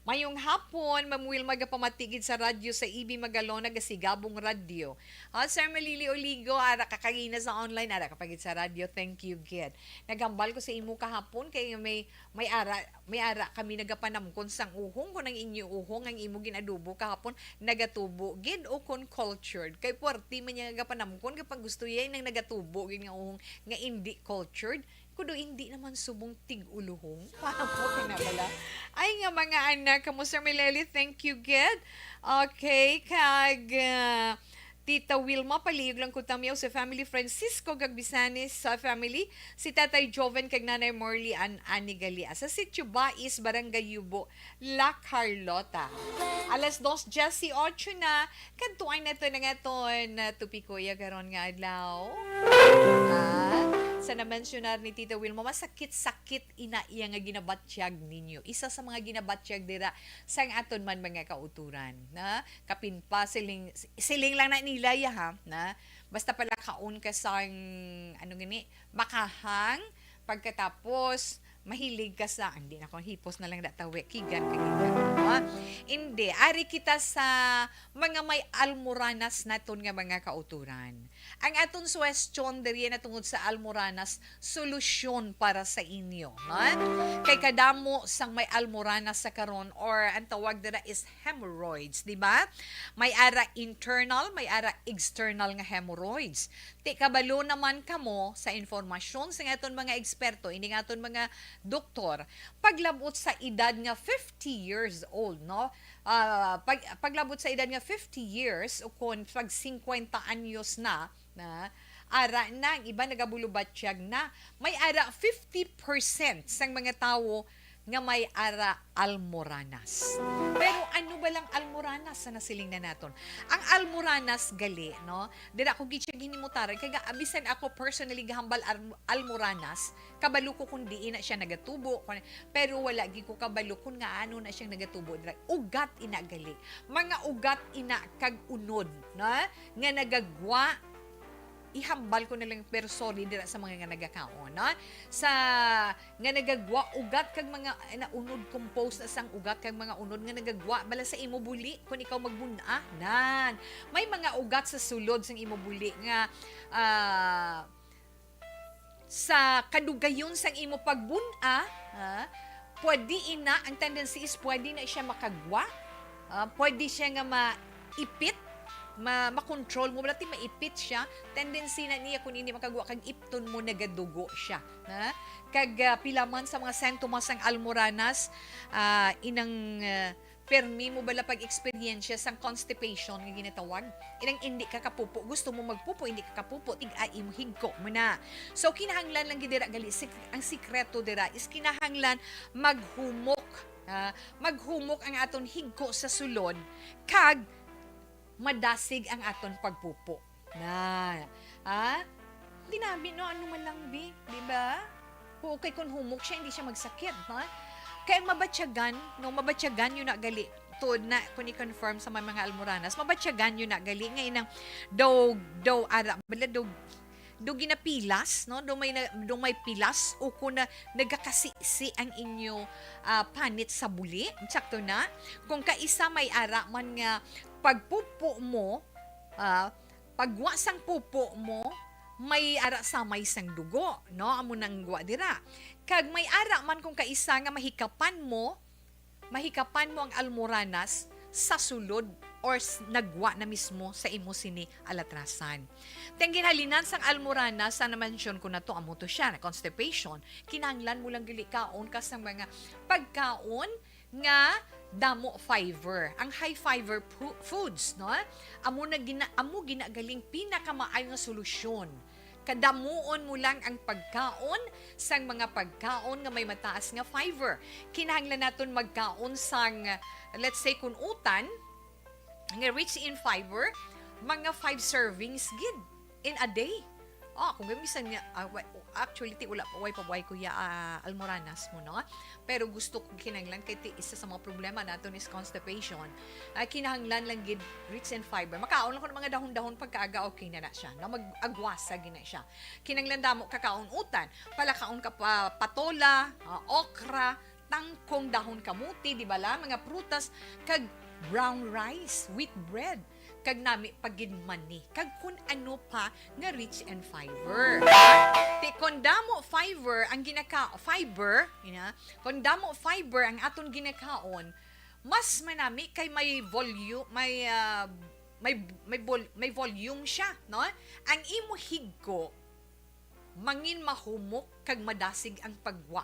Mayong hapon, Ma'am Wilma, gapamatigid sa radyo sa E B Magalona, gasigabong radyo. Ah, Sir Malili Oligo, ara ka kagina sa online, ara ka pa gid sa radyo. Thank you, gid. Naghambal ko sa imo kahapon kay may, may ara, may ara kami nagapanamkon sang uhong, kung ang inyo uhong ang imo ginadubo kahapon, nagatubo gid o kon cultured. Kay puwerte man niya nagapanamkon, kapag gusto yay nang nagatubo gid nga uhong nga indi cultured. Kudo, hindi naman subong tig-uluhong. Paano po kinabala? Ay nga, mga anak, kamo, Sir Mileli, thank you, gid. Okay, kag, ah, Tita Wilma, palihog lang ko tamyaw sa family, Francisco kag Bisanes sa family, si Tatay Joven kag Nanay Morley an ani gali. Sa Sitio Bais, Barangay Yubo, La Carlota. Alas dos dieciocho na, kadtuan nato na nga ton, ah, topiko ya karon nga adlaw. Ah, sa na-mensionar ni Tita Wilma, masakit-sakit ina iya nga ginabatyag ninyo. Isa sa mga ginabatyag dira sang aton man mga kauturan, na? Kapin pa, siling, siling lang na nila ya, ha, na? Basta palakaon ka sang, ano gani, makahang, pagkatapos, mahilig ka sa, hindi na ko, hipos na lang da tawe, kigan ka, kigan, no? Hindi, ari kita sa mga may almoranas naton nga mga kauturan. Ang aton suwestyon diri na tungod sa almoranas, solusyon para sa inyo, no? Kay kadamo sang may almoranas sa karon, or ang tawag dira is hemorrhoids, di ba? May ara internal, may ara external nga hemorrhoids. Ti kabalo naman kamo sa informasyon sa aton mga eksperto, ini nga aton mga doktor, paglabot sa edad nga fifty years old, no? Ah, pag, paglabot sa edad nga fifty years, o kon pag singkwenta anyos na, na, ara na, ang iba nagabulubatyag na, may ara fifty percent sang mga tawo nga may ara almoranas. Pero ano ba lang almoranas sa nasiling na naton? Ang almoranas gali, no? Dira ko gid siya ginimutaran, kay ga-, bisan ako personally gahambal al-, almoranas, kabalo ko kung diin na siya nagatubo, kung, pero wala gid ko kabalo kung nga ano na siyang nagatubo dira. Ugat ina gali. Mga ugat ina kag unod, na, nga nagagwa, ihambal ko na lang, pero sorry dira sa mga nga nagakaon, no? Sa nga nagagwa ugat kag mga, eh, na unod, composed na sang ugat kag mga unod nga nagagwa bala sa imo buli kung ikaw magbun-a. Nan, may mga ugat sa sulod sang imo buli nga, ah, sa kadugayon sang imo pagbun-a, ha, pwede ina, ang tendency is pwede na siya makagwa, ah, pwede siya nga maipit, ma-, makontrol mo, wala ti maipit siya, tendency na niya kung hindi makagwa kag ipton mo, nagadugo siya, ha? Kag, ah, pila man sa mga sintomas sang almoranas, ah, inang, ah, permi mo bala pag-eksperyensya sang constipation nga ginatawag? Inang indi ka kapupo, gusto mo magpupo, indi ka kapupo, tig-a imo higko mo na. So, kinahanglan lang gid dira gali, sik-, ang sikreto dira is kinahanglan maghumok, ah, maghumok ang aton higko sa sulod, kag madasig ang aton pagpupo. Na, ah? Dinami, no? Ano man lang, bi? Di ba? Oo, kay kung humok siya, hindi siya magsakit, ha? Kay ang mabatyagan, no? Mabatyagan yun na gali. Tuod na, kung i-confirm sa mga, mga almoranas, mabatyagan yun na gali. Nga inang daw, daw, ara, bala daw, do ginapilas, no? Do may na, do may pilas o kung na nagakasisi ang inyo, ah, panit sa buli, sakto na? Kung kaisa may ara man nga pagpupo mo, ah, pagwa sang pupo mo, may ara samay sang dugo, no? Amo nang gwa dira. Kag may ara man kung kaisa nga mahikapan mo, mahikapan mo ang almoranas sa sulod or s-, nagwa na mismo sa imo sini alatrasan. Ti ang ginhalinan sang almoranas, sa na-mention ko na to, amo to siya, na constipation. Kinahanglan mo lang gali kaon ka sang mga pagkaon nga damo fiber, ang high fiber pu-, foods, no? Amo na gina-, amo ginagaling pinakamaayo nga solusyon. Kadamuon mo lang ang pagkaon sang mga pagkaon nga may mataas nga fiber. Kinahanglan naton magkaon sang, let's say, kun utan nga rich in fiber, mga five servings gid in a day. Ah, kung gamisan nga, ah, wa-, actually, ti, wala pa, way pa buhay, kuya, ah, almoranas mo, no? Pero gusto ko kinahanglan kay ti, isa sa mga problema naton is constipation. Ah, kinahanglan lang gid rich in fiber. Makaon lang ko ng mga dahon-dahon pagkaaga, okay na na siya. Na mag-agwasa gid na siya. Kinahanglan damo kakaon utan. Palakaon ka pa, patola, ah, okra, tangkong, dahon kamuti, di ba la? Mga prutas, kag brown rice, wheat bread, kag nami pa gid mani, kag kun ano pa nga rich in fiber. Ti kon damo fiber ang ginaka-, fiber, ina, kon damo fiber ang aton ginakaon, mas manami kay may volu-, may, ah, may, may vol-, may volume siya, no? Ang imo higko, mangin mahumok kag madasig ang pagwa.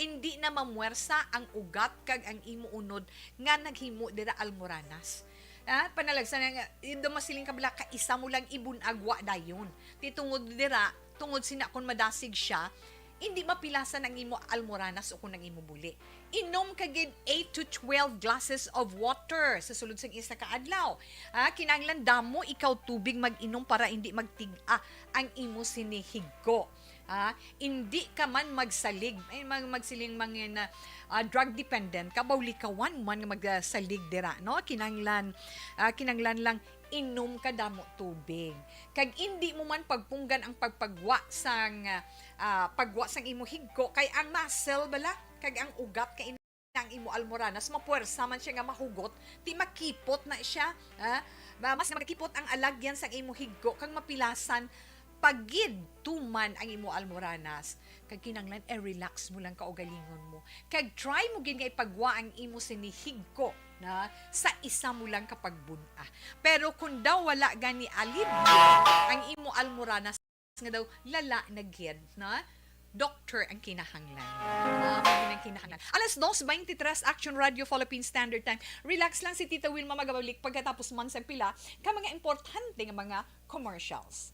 Indi na mamuwersa ang ugat kag ang imo unod nga naghimo dira almoranas. Ah, panalagsa na nga, indo masiling ka bala, kaisa mo lang ibunagwa dayon. Ti tungod dira, tungod sina kon madasig siya, indi mapilasan ang imo almoranas o kon ang imo buli. Inom ka gid eight to twelve glasses of water sa sulod sang isa ka adlaw. Ah, kinahanglan damo ikaw tubig mag-inom para indi magtig-a ang imo sini higko. Ah, indi ka man magsalig. Ay, mag-, magsiling mga na, ah, drug dependent ka, baw likawan man nga magsalig dira, no? Kinahanglan, ah, kinahanglan lang inom ka damo tubig. Kag indi mo man pagpunggan ang pagpagwa sang, ah, pagwa sang imo higko, kay ang muscle bala kag ang ugat kay ang imo almoranas, mapuwersa man siya nga mahugot, ti makipot na siya, ha? Ma-, mas nga makipot ang alagyan sang imo higko, kag mapilasan pa gid tuman ang imo almoranas. Kag kinahanglan i-relax mo lang kaugalingon mo. Kag try mo gid nga ipagwa ang imo sini higko na sa isa mo lang ka pagbun-a. Pero kung daw wala gani alibyo ang imo almoranas, nga daw lala na gid, na doktor ang kinahanglan. Ah, mao na ang kinahanglan. Alas dos twenty-three, Action Radio Philippine Standard Time. Relax lang, si Tita Wilma magabalik pagkatapos man sa pila ka mga importante nga mga commercials.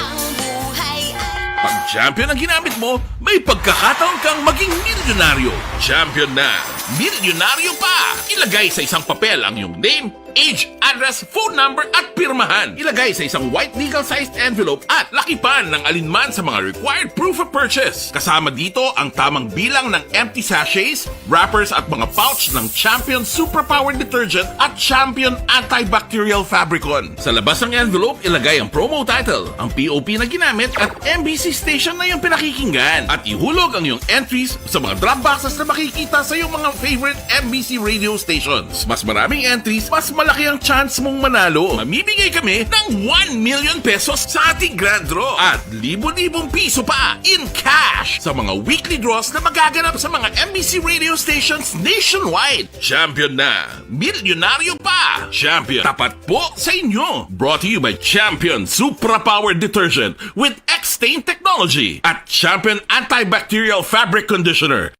Ang buhay ay Pag champion ang ginamit mo, may pagkakataon kang maging milyonaryo. Champion na, milyonaryo pa! Ilagay sa isang papel ang iyong name, age, address, phone number, at pirmahan. Ilagay sa isang white legal-sized envelope at lakipan ng alinman sa mga required proof of purchase. Kasama dito ang tamang bilang ng empty sachets, wrappers, at mga pouch ng Champion Superpower Detergent at Champion Antibacterial Fabricon. Sa labas ng envelope, ilagay ang promo title, ang P O P na ginamit, at M B C station na iyong pinakikinggan. At ihulog ang iyong entries sa mga drop boxes na makikita sa iyong mga favorite M B C radio stations. Mas maraming entries, mas malaki ang chance mong manalo. Mamimigay kami ng one million pesos sa ating grand draw at libo-libong piso pa in cash sa mga weekly draws na magaganap sa mga M B C radio stations nationwide. Champion na! Milyonaryo pa! Champion, tapat po sa inyo! Brought to you by Champion Supra Power Detergent with X-Stain Technology at Champion Antibacterial Fabric Conditioner.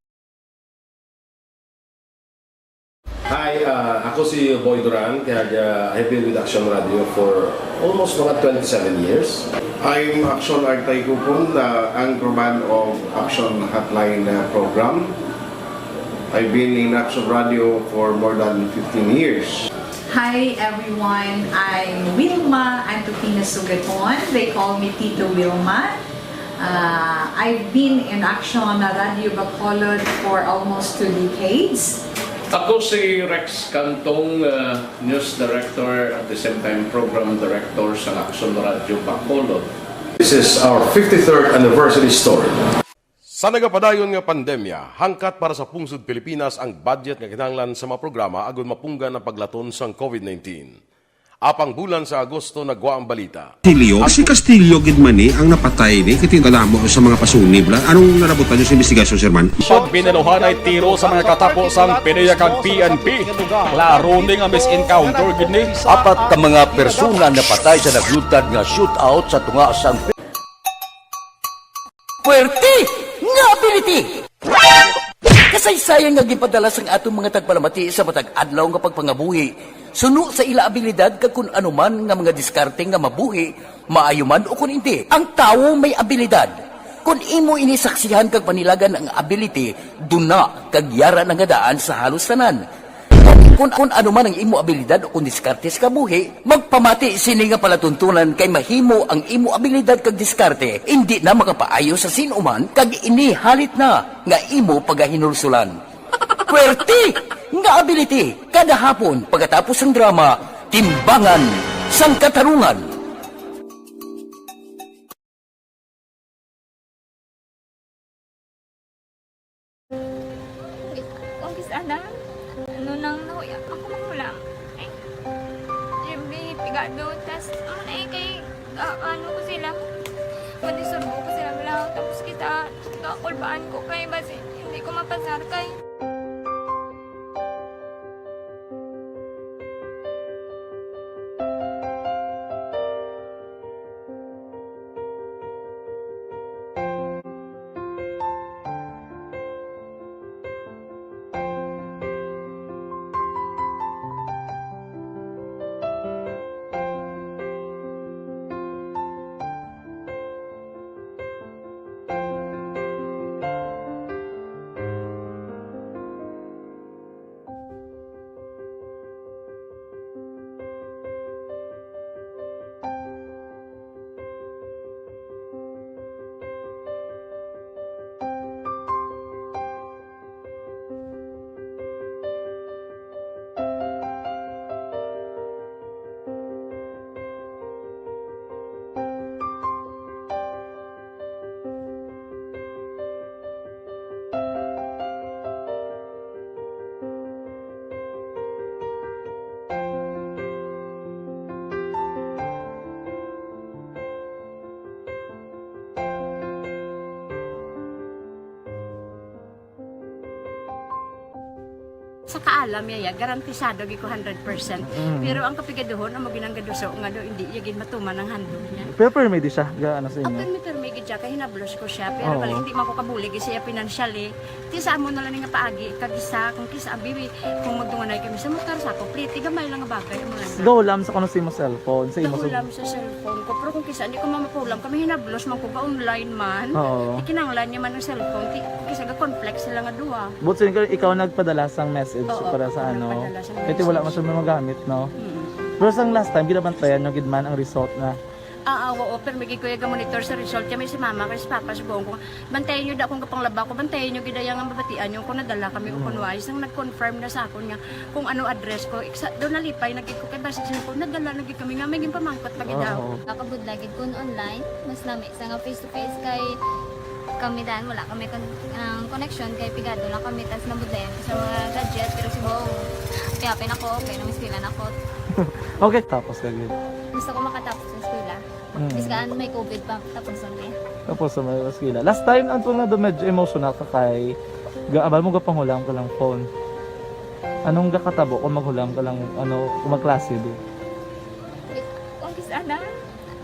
Hi, uh, ako si Boy Duran, kaya uh, I've been with Action Radio for almost mga twenty-seven years. I'm Action Artay Kupon, the anchorman of Action Hotline uh, program. I've been in Action Radio for more than fifteen years. Hi everyone, I'm Wilma Antupina Sugaton. They call me Tito Wilma. Uh, I've been in Action Radio Bacolod for almost two decades. Ako si Rex Cantong, uh, News Director at the same time Program Director sa Aksyon Radio Bacolod. This is our fifty-third anniversary story. Sa nagapadayon nga pandemya, hangkat para sa pungsod Pilipinas ang budget nga kinahanglan sa mga programa agud mapunggan ang paglaton sang covid nineteen. Apang bulan sa Agosto nagwa ang balita. Castillo? Si Castillo gid man ni ang napatay ni, kay tingala mo sa mga pasunib la. Anong narabutan niyo sa investigasyon, Sir Man? Pagbinaluhanay tiro sa mga katapo sang PDEA kag P N P. Klaro ni nga mis-encounter gid ni. Apat ka mga persona napatay sa naglutad nga shootout sa tunga sang Puwerte nga ability! Kasaysayan nga ginpadala sang aton mga tagpalamati sa matag adlaw nga pagpangabuhi, suno sa ila abilidad kag kun ano man nga mga diskarte nga mabuhi, maayo man o kun indi. Ang tawo may abilidad. Kun imo ini saksihan kag panilagan ang ability, duna kag yara na nga daan sa halos tanan. Kung, kung ano man ang imo abilidad o kung diskarte sa kabuhi, magpamati sini nga palatuntunan kay mahimo ang imo abilidad kag diskarte indi na makapaayo sa sin-o man kag ini halit na nga imo pagahinulsulan. Puwerte nga ability kada hapon pagkatapos sang drama, Timbangan sang Katarungan. Kung kis-, ana, ano nang nahuya ako manghulam. Ay, Jimmy, pigado, tas, ano na eh, kay, ah, ano ko sila, madisturbo ko sila, wala, tapos kita, kakulbaan ko kay, basi, hindi ko mapasar kay. Sa kaalam niya, ya, garantisado gid ko hundred percent. Mm. Pero ang kapigaduhon, amo ginang gaduso nga do, hindi iya gid matuman ang handog niya. Pero permi di siya, ga, ano sa inyo? Permi, permi gid siya, kay hinablos ko siya. Pero Oo. lang, hindi man ko kabulig siya financially. Ti sa amo na lang nga paagi, kag isa, kung kisa, abi, kung magdunganay kami sa motor, sa ako, pliti, gamay lang nga bagay, amo lang. Gahulam sa kuno sa imo cellphone, sa imo Gahulam sa cellphone ko, pero kung kisa, hindi ko mamapulam, kami hinablos man ko, ga-online man. Oo. Ikinanglan niya man ang cellphone, ti, kisa ga-conflict sila nga duha. But so, ikaw, ikaw nagpadala sang message Oo, para sa ako ano? nagpadala sang Kaya wala message. man siya magamit, no? Mm. Pero sang last time, ginabantayan nyo gid man ang result na? Ah, ah, oo, pero may gid ko yung monitor sa result. Kaya may si mama, kay si papa, subuhon ko. Bantayan nyo da akong kapanglaba ko, bantayan nyo gid ang mabatian nyo kung nadala kami o Mm. kung wala. Isang nag-confirm na sa akon nga kung ano address ko. Iksa, doon nalipay na gid ko kay basig sa ko, nadala na gid kami nga may ginpamangkot pa gid Oo. daw. Nakabudlay gid kun online, mas lami sa nga face to face kay kami dan wala kami kon-, ang connection kay pigado lang kami tas nabudlayan ko sa mga gadget pero si Bong, kaya pinako, okay nang eskwela na ko. Okay, tapos ka gid. Gusto ko makatapos sa eskwela. Mm. Bis kaan may covid pa, tapos ang eh. Tapos sa mga eskwela. Last time, ang tunga do medyo emotional ka kay gaabal mo gapanghulam ka lang phone. Anong gakatabo kung maghulam ka lang, ano, kung magklase di? Ang kis-, ana,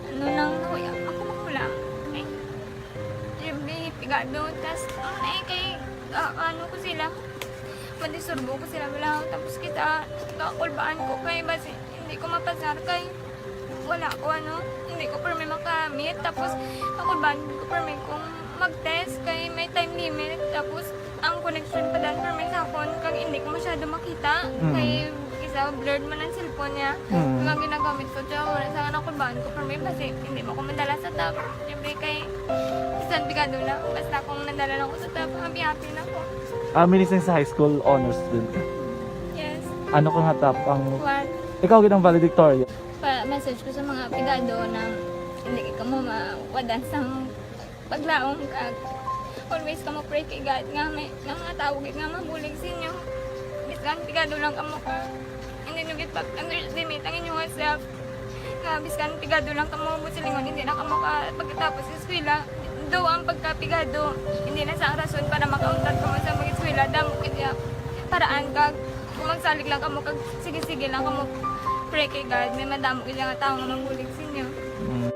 ano nang nahuya ako manghulam. Ay, Jimmy, pigado, tas, ang na eh, kay, ah, ano ko sila, madisturbo ko sila, wala, tapos kita, kakulbaan ko kay, basi, hindi ko mapasar kay, wala ko, ano, hindi ko permi makamit, tapos, kakulbaan ko permi kung mag-test kay may time limit, tapos, ang connection pa dan permi sa akon, kag hindi ko masyado makita, Mm. kay, isa, blurred man ang cellphone niya, Mm. kag ang ginagamit ko, tsaka wala sa kakulbaan ko permi, basi, hindi mo ko madala sa top, siyempre, kay, bisan pigado na, basta kung nadala lang ko sa top, happy-happy na ko. Ah, minising sa high school, honors student ka? Ano ka nga tapang? What? Ikaw gid ang valedictorian. Pa-message ko sa mga pigado na hindi kamo mawadan sang paglaom, kag always kamo pray kay God nga may, nga mga tawo gid nga mabulig sa inyo. Bisan pigado lang kamo, ka hindi nyo gid pag-underestimate ang inyong self. Nga bisan pigado lang kamo, buot silingon, hindi na kamo ka pagkatapos sa eskwela. Daw ang pagkapigado, hindi na sa rason para makauntat kamo sa mag-eskwela. Damo gid ya paraan, kag kung magsalig lang kamo, kag sige-sige lang kamo pray kay God, may madamo gid nga tawo nga mabulig sa inyo. Mm.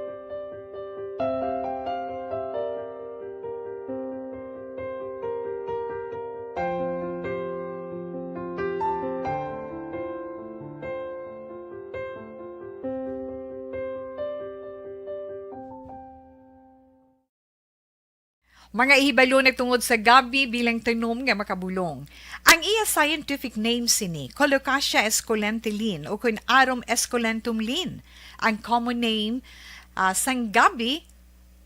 Mga ihibalo nagtungod sa gabi bilang tanom nga makabulong. Ang iya scientific name sini, Colocasia esculenta Linn, ukon Arum esculentum Linn. Ang common name, ah, sang gabi,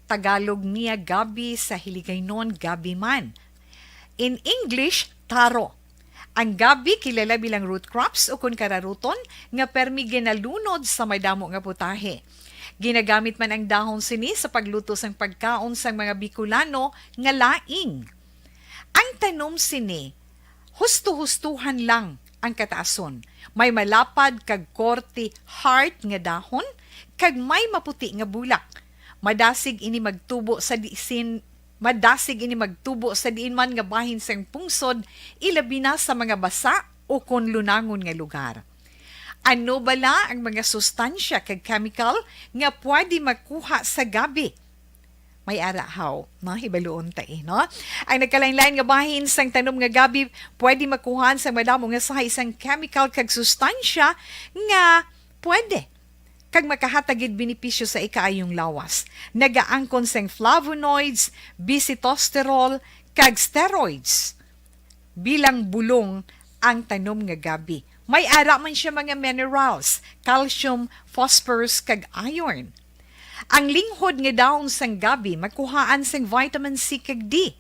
Tagalog niya gabi, sa Hiligaynon gabi man. In English, taro. Ang gabi kilala bilang root crops ukon kararuton nga permi ginalunod sa madamo nga putahe. Ginagamit man ang dahon sini sa pagluto sang pagkaon sang mga Bicolano nga laing. Ang tanom sini, husto-hustohan lang ang kataason. May malapad kag korte heart nga dahon, kag may maputi nga bulak. Madasig ini magtubo sa disin, madasig ini magtubo sa diin man nga bahin sang pungsod, ilabi na sa mga basa ukon lunangon nga lugar. Ano bala ang mga sustansya kag chemical nga pwede makuha sa gabi? May ara haw, no? Hibaluon ta, eh, no? Ang nagkalain-lain nga bahin sang tanom nga gabi pwede makuhaan sang madamo nga sahi sang chemical kag sustansya nga pwede kag makahatag gid benepisyo sa ikaayong lawas. Nagaangkon sang flavonoids, bisitosterol, kag steroids. Bilang bulong ang tanom nga gabi. May ara man siya mga minerals, calcium, phosphorus, kag iron. Ang linghod nga dahon sang gabi makuhaan sang vitamin C kag D.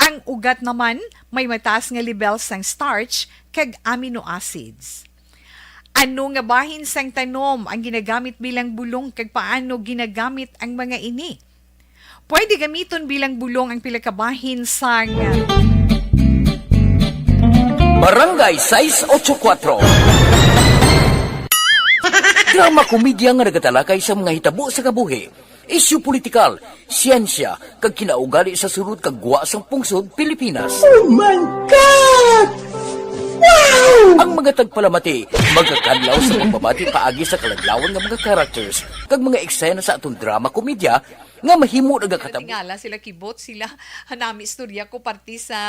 Ang ugat naman may mataas nga lebel sang starch kag amino acids. Ano nga bahin sang tanom ang ginagamit bilang bulong, kag paano ginagamit ang mga ini? Pwede gamiton bilang bulong ang pila ka bahin sang Barangay sais ocho kuwatro. Drama komedya nga nagatalakay sa mga hitabo sa kabuhi, isyu politikal, siyensya, kag kinaugali sa sulod kag gwa sang pungsod Pilipinas. Oh my God! Wow! Ang mga tagpalamati magakadlaw sa pagbabati paagi sa kaladlawan nga mga characters kag mga eksena sa aton drama komedya nga mahimo nagakatabo. Tingala sila, kibot sila. Nami istorya ko parte sa,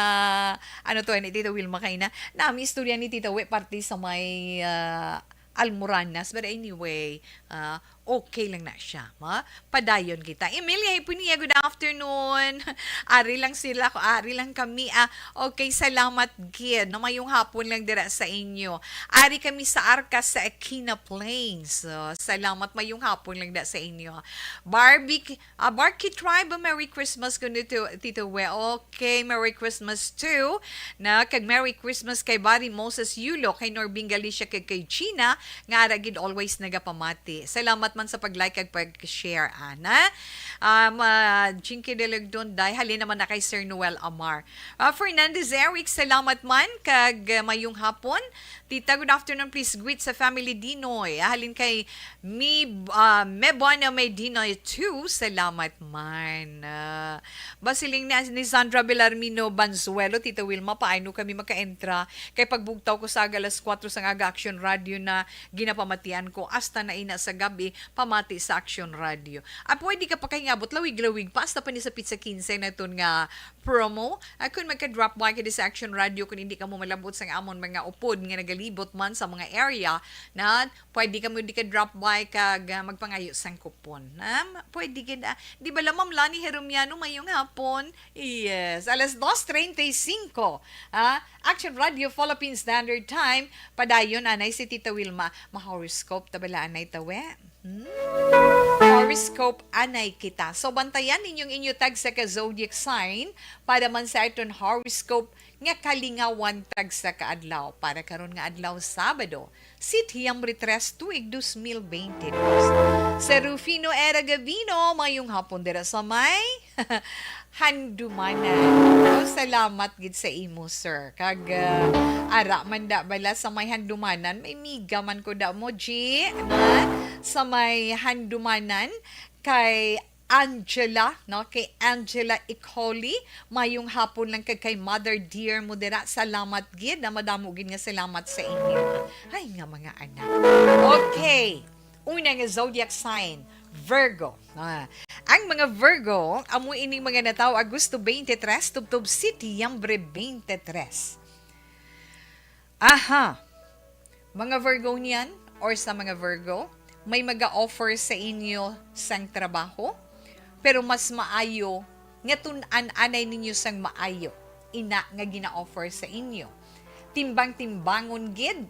ano to, ni Tita Wilma kaina. Nami istorya ni Tita We parte sa may, ah, Almoranas. But anyway, ah, okay lang na siya, ha? Padayon kita. Emilia Hipunia, good afternoon. Ari lang sila, ko ari lang kami, ah. Okay, salamat gid. No, mayong hapon lang dira sa inyo. Ari kami sa Arca sa Aquina Plains. So, salamat, mayong hapon lang da sa inyo. Barbie, ah, Barky Tribe, Merry Christmas kuno, Tito, Tito We. Okay, Merry Christmas too. Na, kag Merry Christmas kay Barry Moses Yulo, kay Norbing Galicia, kag kay Gina, nga ara gid always nagapamati. Salamat man sa pag-like kag pag-share, ana. Um, ah, Jinky Delagdon, day, halin naman na kay Sir Noel Amar. Ah, Fernandez Eric, salamat man, kag, ah, mayong hapon. Tita, good afternoon. Please greet sa family Dinoy. Ah, halin kay Mi, ah, Mebona May Dinoy too. Salamat man. Ah, basiling ni, ni Sandra Belarmino Banzuelo, Tita Wilma, paano kami maka-entra? Kay pagbugtaw ko sa aga alas kuwatro sang aga, Action Radio na ginapamatian ko. Hasta na ina sa gabi, pamati sa Action Radio. Ah, pwede ka pa kay ngabot, lawig-lawig pa, hasta pa ni sa Pizza Quince naton nga promo. Ah, kung magka-drop by ka di sa Action Radio, kung hindi ka mo malabot sang amon mga upod nga nagalibot man sa mga area, na pwede ka mo di ka drop by kag, ah, magpangayo sang kupon. Na, pwede gid, ah. Di ba la, Ma'am Lani Herumiano, mayong hapon? Yes, alas dos treinta y cinco. Ah, Action Radio Philippine Standard Time. Padayon, anay si Tita Wilma. Ma-horoscope ta bala, anay, tawe? Hmm? Horoscope, anay kita. So, bantayan ninyong inyo tagsa ka zodiac sign para man sa aton horoscope nga kalingawan tagsa ka adlaw. Para karon nga adlaw, Sabado, Setyembre tres, tuig dos mil beintidos. Sir Rufino Era Gavino, mayong hapon dira sa may Handumanan. Oh, salamat gid sa imo, sir. Kag, ah, ara man da bala sa may Handumanan, may miga man ko da mo, G, na sa may Handumanan kay Angela, no? Kay Angela Icoli, mayong hapon lang kag kay Mother Dear mo dira. Salamat gid na madamo gid nga salamat sa inyo. Ay, nga mga anak. Okay. Una nga zodiac sign, Virgo. Ah, ang mga Virgo, amo ining mga natawo Agosto twenty-three tubtob Setyembre twenty-three. Aha. Mga Virgonian or sa mga Virgo, may maga-offer sa inyo sang trabaho, pero mas maayo nga tun-an anay ninyo sang maayo ina nga gina-offer sa inyo. Timbang-timbangon gid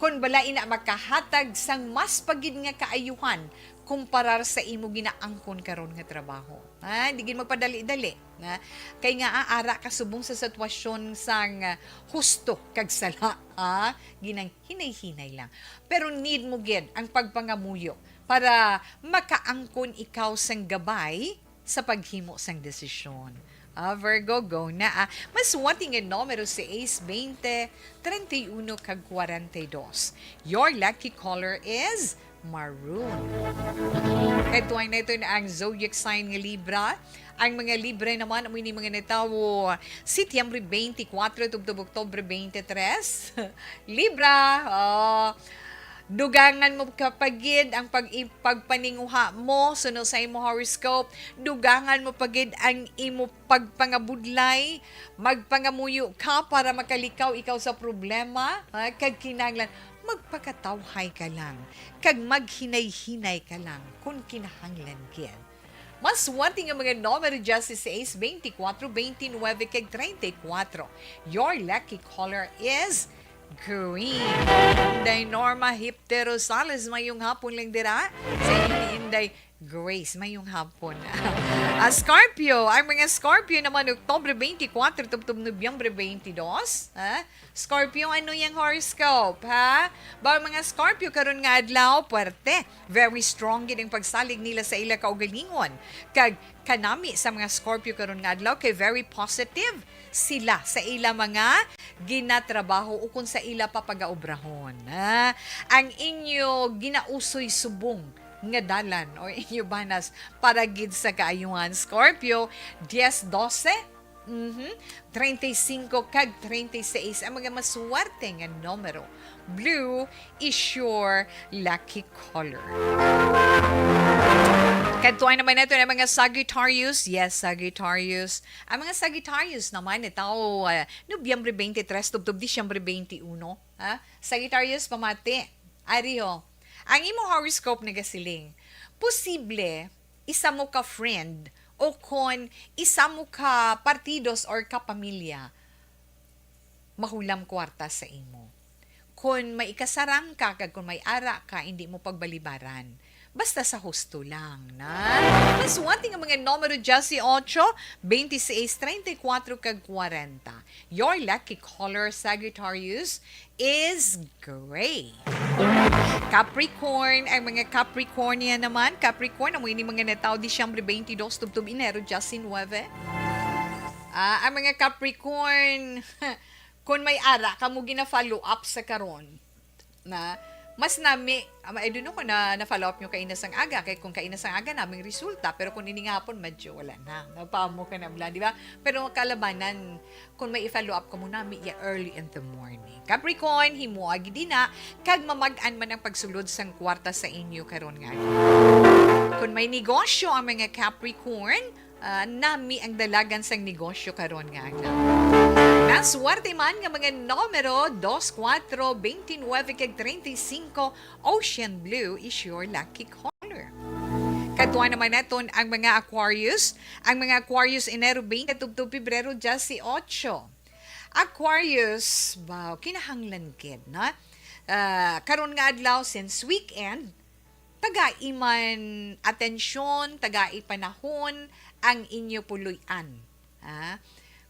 kon bala ina makahatag sang mas pa gid nga kaayuhan kumparar sa imo ginaangkon karon nga trabaho. Ha, di gid magpadali-dali, ha? Kay nga, ah, ara ka subong sa sitwasyon sang, ah, husto kag sala, ha? Ginang hinay-hinay lang. Pero need mo gid ang pagpangamuyo para makaangkon ikaw sang gabay sa paghimo sang desisyon. Ah, Virgo, go na, ah. Maswerte nga numero, seis, twenty, treinta y uno, kag kwarenta y dos. Your lucky color is maroon. Kadtuan naton ang zodiac sign nga Libra. Ang mga Libra naman, amo ini mga natawo Setyembre twenty-four tubtob Oktubre twenty-three. Libra, oh, dugangan mo ka pa gid ang pag-, pagpaninguha mo suno sa imo horoscope. Dugangan mo pa gid ang imo pagpangabudlay. Magpangamuyo ka para makalikaw ikaw sa problema, ha? Kag kinahanglan magpakatawhay ka lang, kag maghinay-hinay ka lang kon kinahanglan gid. Maswerte nga mga numero, seis, twenty-four, twenty-nine, kag treinta y cuatro. Your lucky color is green. Inday Norma Hipte Rosales, mayong hapon lang dira. Sa inyo ni Inday Grace, mayong hapon. Ah, Scorpio, ang mga Scorpio naman, Oktubre twenty-four tubtob Nobyembre twenty-two, ha? Scorpio, ano yang horoscope, ha? Ba, mga Scorpio, karon nga adlaw, puwerte. Very strong gid ang pagsalig nila sa ila kaugalingon. Kag kanami sa mga Scorpio karon nga adlaw kay very positive sila sa ila mga ginatrabaho ukon sa ila papagaobrahon. Ah, ang inyo ginausoy subong nga dalan o inyo banas para gid sa kaayuhan. Scorpio, dies, dose, mhm, treinta y cinco kag treinta y seis ang mga maswerte nga numero. Blue is your lucky color. Kadtuan naman nato ang mga Sagittarius. Yes, Sagittarius. Ang mga Sagittarius naman, itaw, ah, Nobyembre twenty-three tubtob Disyembre twenty-uno. Ha? Sagittarius, pamati. Ari ho. Ang imo horoscope nagasiling, posible isa mo ka friend o kon isa mo ka partidos or ka pamilya mahulam kwarta sa imo. Kon may ikasarang ka kag kon may ara ka, hindi mo pagbalibaran. Basta sa husto lang, na? Maswerte nga mga numero, dieciocho, veintiséis, treinta y cuatro, kag kwarenta. Your lucky color, Sagittarius, is gray. Capricorn, ang mga Capricornia naman, Capricorn, amo ini mga natawo Disyembre twenty-two tubtob Enero diecinuebe. Ah, ang mga Capricorn, kung may ara ka mo gina-follow up sa karon, na mas nami, um, I don't know kung na, na-follow up nyo kaina sang aga, kay kung kaina sang aga naming resulta, pero kung ini nga hapon, medyo wala na. Napamo ka na bla, di ba? Pero kalabanan, kung may i-follow up ka mo nami, ya early in the morning. Capricorn, himo agi din na, kag mamag-an man ang pagsulod sang kwarta sa inyo karon nga adlaw. Kung may negosyo ang mga Capricorn, ah, nami ang dalagan sang negosyo karon nga adlaw. Naswerte man nga mga numero, dos, kuwatro, beintinuebe, kag treinta y cinco, Ocean Blue is your lucky color. Kadtuan naman naton ang mga Aquarius. Ang mga Aquarius, Enero twenty tubtob Pebrero dieciocho. Aquarius, wow, kinahanglan gid, no? Ah, karon nga adlaw, since weekend, tagai man atensyon, tagai panahon ang inyo puloy-an. Ha?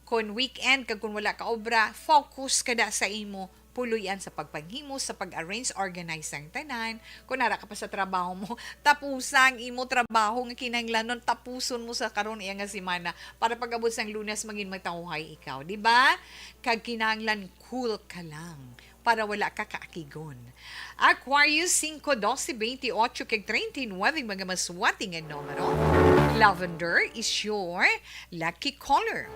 Kon weekend kag kon wala ka obra, focus ka na sa imo puloy-an, sa pagpanghimo, sa pag-arrange, organize ang tanan. Kon ara ka pa sa trabaho mo, tapusa ang imo trabaho nga kinahanglanon, tapuson mo sa karon iya nga semana para pag-abot sang Lunes, mangin matawhay ikaw, di ba? Kag kinahanglan cool ka lang para wala ka kaakigon. Aquarius, singko, dose, bentiocho, kag treinta y nuebe, mga maswati nga numero. Lavender is your lucky color.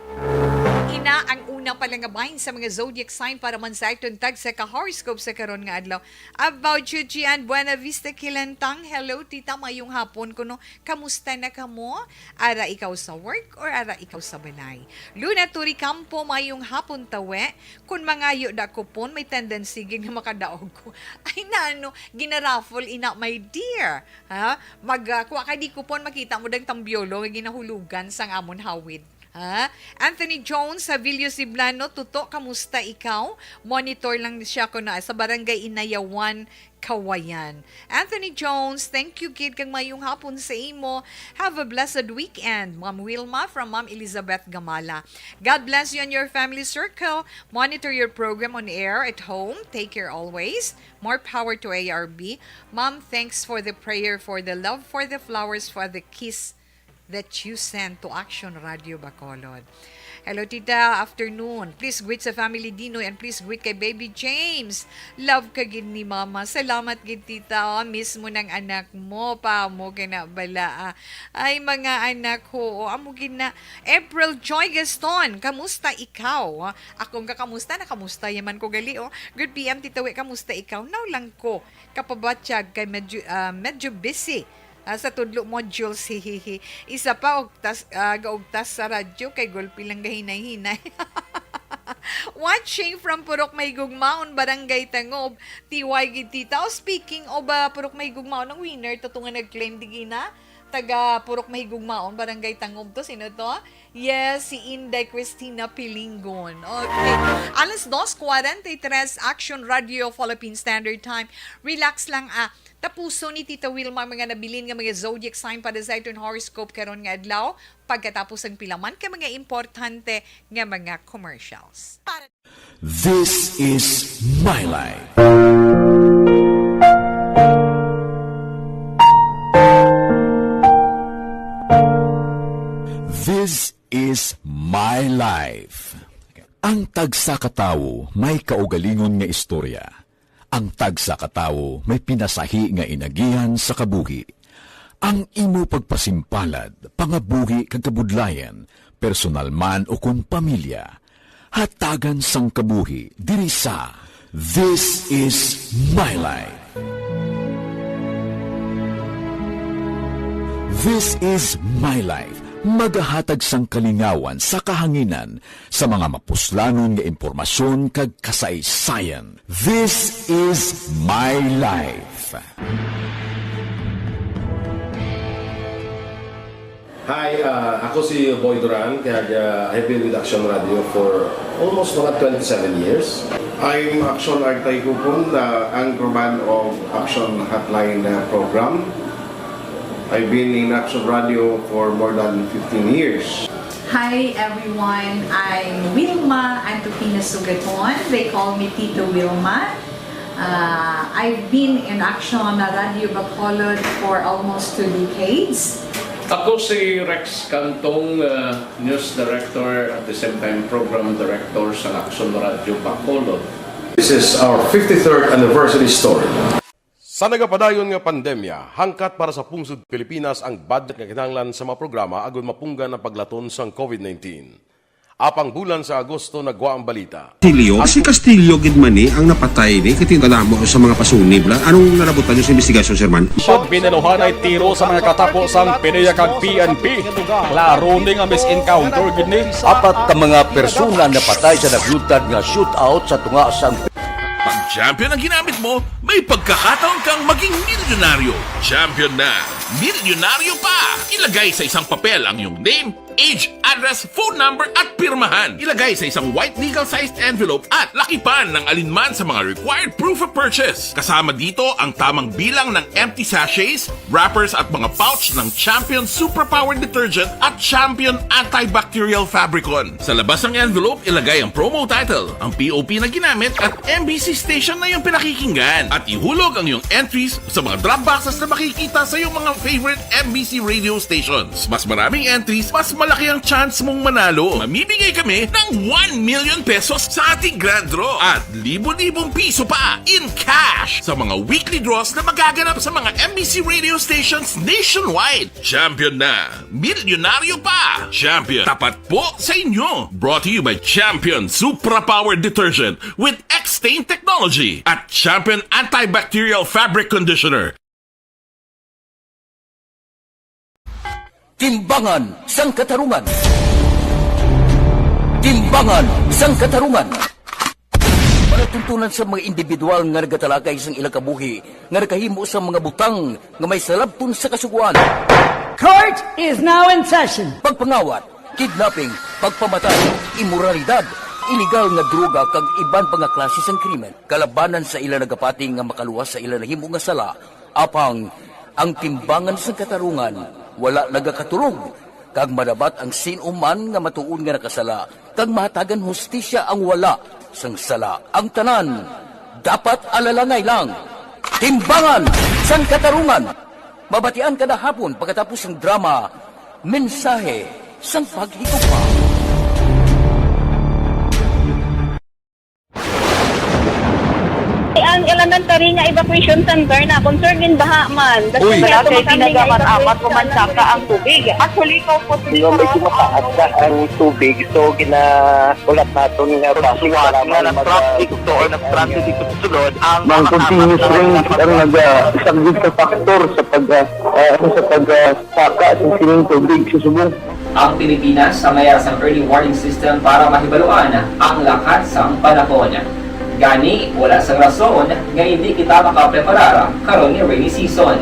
Ina ang una pala nga bahin sa mga zodiac sign para man sa aton tagsa ka horoscope sa karon nga adlaw. About you, Gian Buenavista Kilantang. Hello, tita. Mayong hapon kuno. Kamusta na kamo? Ara ikaw sa work or ara ikaw sa balay? Luna Turicampo, mayong hapon, tawe. Kun mangayo da kupon, may tendency gid nga makadaog ko. Ay, nano, ginaraffle ina, my dear. Ha? Mag, ah, kuha ka di kupon, makita mo dang tambyolo nga ginahulugan sang amon hawid. Ha? Anthony Jones, Savilio Siblano, Tuto, kamusta ikaw? Monitor lang siya ko na sa Barangay Inayawan, Kawayan. Anthony Jones, thank you, kid, kag mayong hapon sa imo. Have a blessed weekend. Ma'am Wilma from Ma'am Elizabeth Gamala. God bless you and your family circle. Monitor your program on air at home. Take care always. More power to A R B. Ma'am, thanks for the prayer, for the love, for the flowers, for the kiss that you sent to Action Radio Bacolod. Hello, Tita. Afternoon. Please greet sa family Dinoy and please greet kay Baby James. Love ka gid ni Mama. Salamat gid, Tita. Oh, mismo ng anak mo pa mo ka na bala. Ah. Ay, mga anak ko. Oh, amo gid na. April Joy Gaston, kamusta ikaw? Akong kakamusta na, kamusta yaman ko gali, oh. Good P M, Tita We, kamusta ikaw? Now lang ko kapabatyag kay medyo, ah, medyo busy, ah, sa tudlo modules, hihihi. Isa pa, ugtas, ah, gaugtas sa radyo kay gulpi lang gahinay-hinay. Watching from Purok Mahigugmaon, Barangay Tangob, T Y gid, Tita. Oh, speaking of, ah, Purok Mahigugmaon, ang winner to, to nga nag-claim, di gina? Taga Purok Mahigugmaon, Barangay Tangob to. Sino to? Yes, si Inday Christina Pilingon. Okay. Alas dos cuarenta y tres, Action Radio Philippine Standard Time. Relax lang, ah. Tapuson ni Tita Wilma ang mga nabilin nga mga zodiac sign para sa aton horoscope karon nga adlaw, pagkatapos ang pila man ka mga importante nga mga commercials. This is My Life. This is My Life. Ang tagsa ka tawo may kaugalingon nga istorya. Ang tagsa ka tawo may pinasahi nga inagihan sa kabuhi. Ang imo pagpasimpalad, pangabuhi kag kabudlayan, personal man o kon pamilya, hatagan sang kabuhi diri sa This Is My Life. This Is My Life, magahatag sang kalingawan sa kahanginan sa mga mapuslanon nga impormasyon kag kasaysayan. This Is My Life. Hi, ah, ako si Boy Duran, kag, ah, I've been with Action Radio for almost mga twenty-seven years. I'm Action Artay Kupon, the anchorman of Action Hotline, uh, program. I've been in Action Radio for more than fifteen years. Hi everyone, I'm Wilma Antupina Sugaton. They call me Tito Wilma. Uh, I've been in Action Radio Bacolod for almost two decades. Ako si Rex Cantong, uh, news director, at the same time program director sa Action Radio Bacolod. This is our fifty-third anniversary story. Sa nagapadayon nga pandemya, hangkat para sa pungsod Pilipinas ang budget nga kinahanglan sa mga programa agud mapunggan ang paglaton sang COVID nineteen. Apang bulan sa Agosto nagwa ang balita. Castillo? Si Castillo gid man ni ang napatay ni, kay tinadamo sa mga pasunib la. Anong nalabutan niyo sa investigasyon, Sir Man? Sa binaluhanay tiro sa mga katapo sang PDEA kag P N P. Klaro ni nga mis-encounter gid ni. Apat ka mga persona napatay sa naglutad nga shootout sa tunga sang Pag champion ang ginamit mo, may pagkakataon kang maging milyonaryo. Champion na, milyonaryo pa! Ilagay sa isang papel ang iyong name, Age, address, phone number at pirmahan. Ilagay sa isang white legal-sized envelope at lakipan ng alinman sa mga required proof of purchase. Kasama dito ang tamang bilang ng empty sachets, wrappers at mga pouch ng Champion Superpower Detergent at Champion Antibacterial Fabricon. Sa labas ng envelope, ilagay ang promo title. Ang P O P na ginamit at M B C station na iyong pinakikinggan. At ihulog ang iyong entries sa mga drop boxes na makikita sa iyong mga favorite M B C radio stations. Mas maraming entries, mas malaki ang chance mong manalo. Mamimigay kami ng one million pesos sa ating grand draw at libo-libong piso pa in cash sa mga weekly draws na magaganap sa mga M B C radio stations nationwide. Champion na! Milyonaryo pa! Champion, tapat po sa inyo! Brought to you by Champion Supra Power Detergent with X-Stain Technology at Champion Antibacterial Fabric Conditioner. Timbangan sang Katarungan. Timbangan sang Katarungan. Palatuntunan sa mga individual nga nagatalakay sang ilang kabuhi nga nakahimo sang mga butang nga may salabton sa Kasugoan. Court is now in session. Pagpangawat, kidnapping, pagpamatay, imoralidad, iligal nga droga kag iban pa nga klase sang krimen. Kalabanan sa ila nagapati nga makaluwas sa ila nahimo nga sala, apang ang Timbangan sang Katarungan wala nagakaturog, kag madabat ang sin-o man nga matuod nga nakasala, kag mahatagan hustisya ang wala sang sala. Ang tanan dapat alalangay lang. Timbangan sang Katarungan. Mabatian kada hapon pagkatapos sang drama, Mensahe sang Paghigugma. Ang elementary nga evacuation center na concerned din baha man. Uy. Kasi Malaki, kami nga tinaga man, evacuation apat ko man center. Saka ang tubig. Actually, ikaw po, Di ba may tumataas na ang tubig? So, ginahulat naton nga Sa bakit suwat wala nga man nag-transit mag- to or nag-transit dito sa sulod, ang Mang mga continuous tapat na rain ang nagsaglit sa factor sa pag, ah, ah, sa pag, ah, saka sa sining tubig sa subong. Ang Pilipinas sa mayara sang early warning system para mahibaluan ang lakat sang panahon. Gani, wala sang rason nga hindi kita makapreparar karon nga rainy season.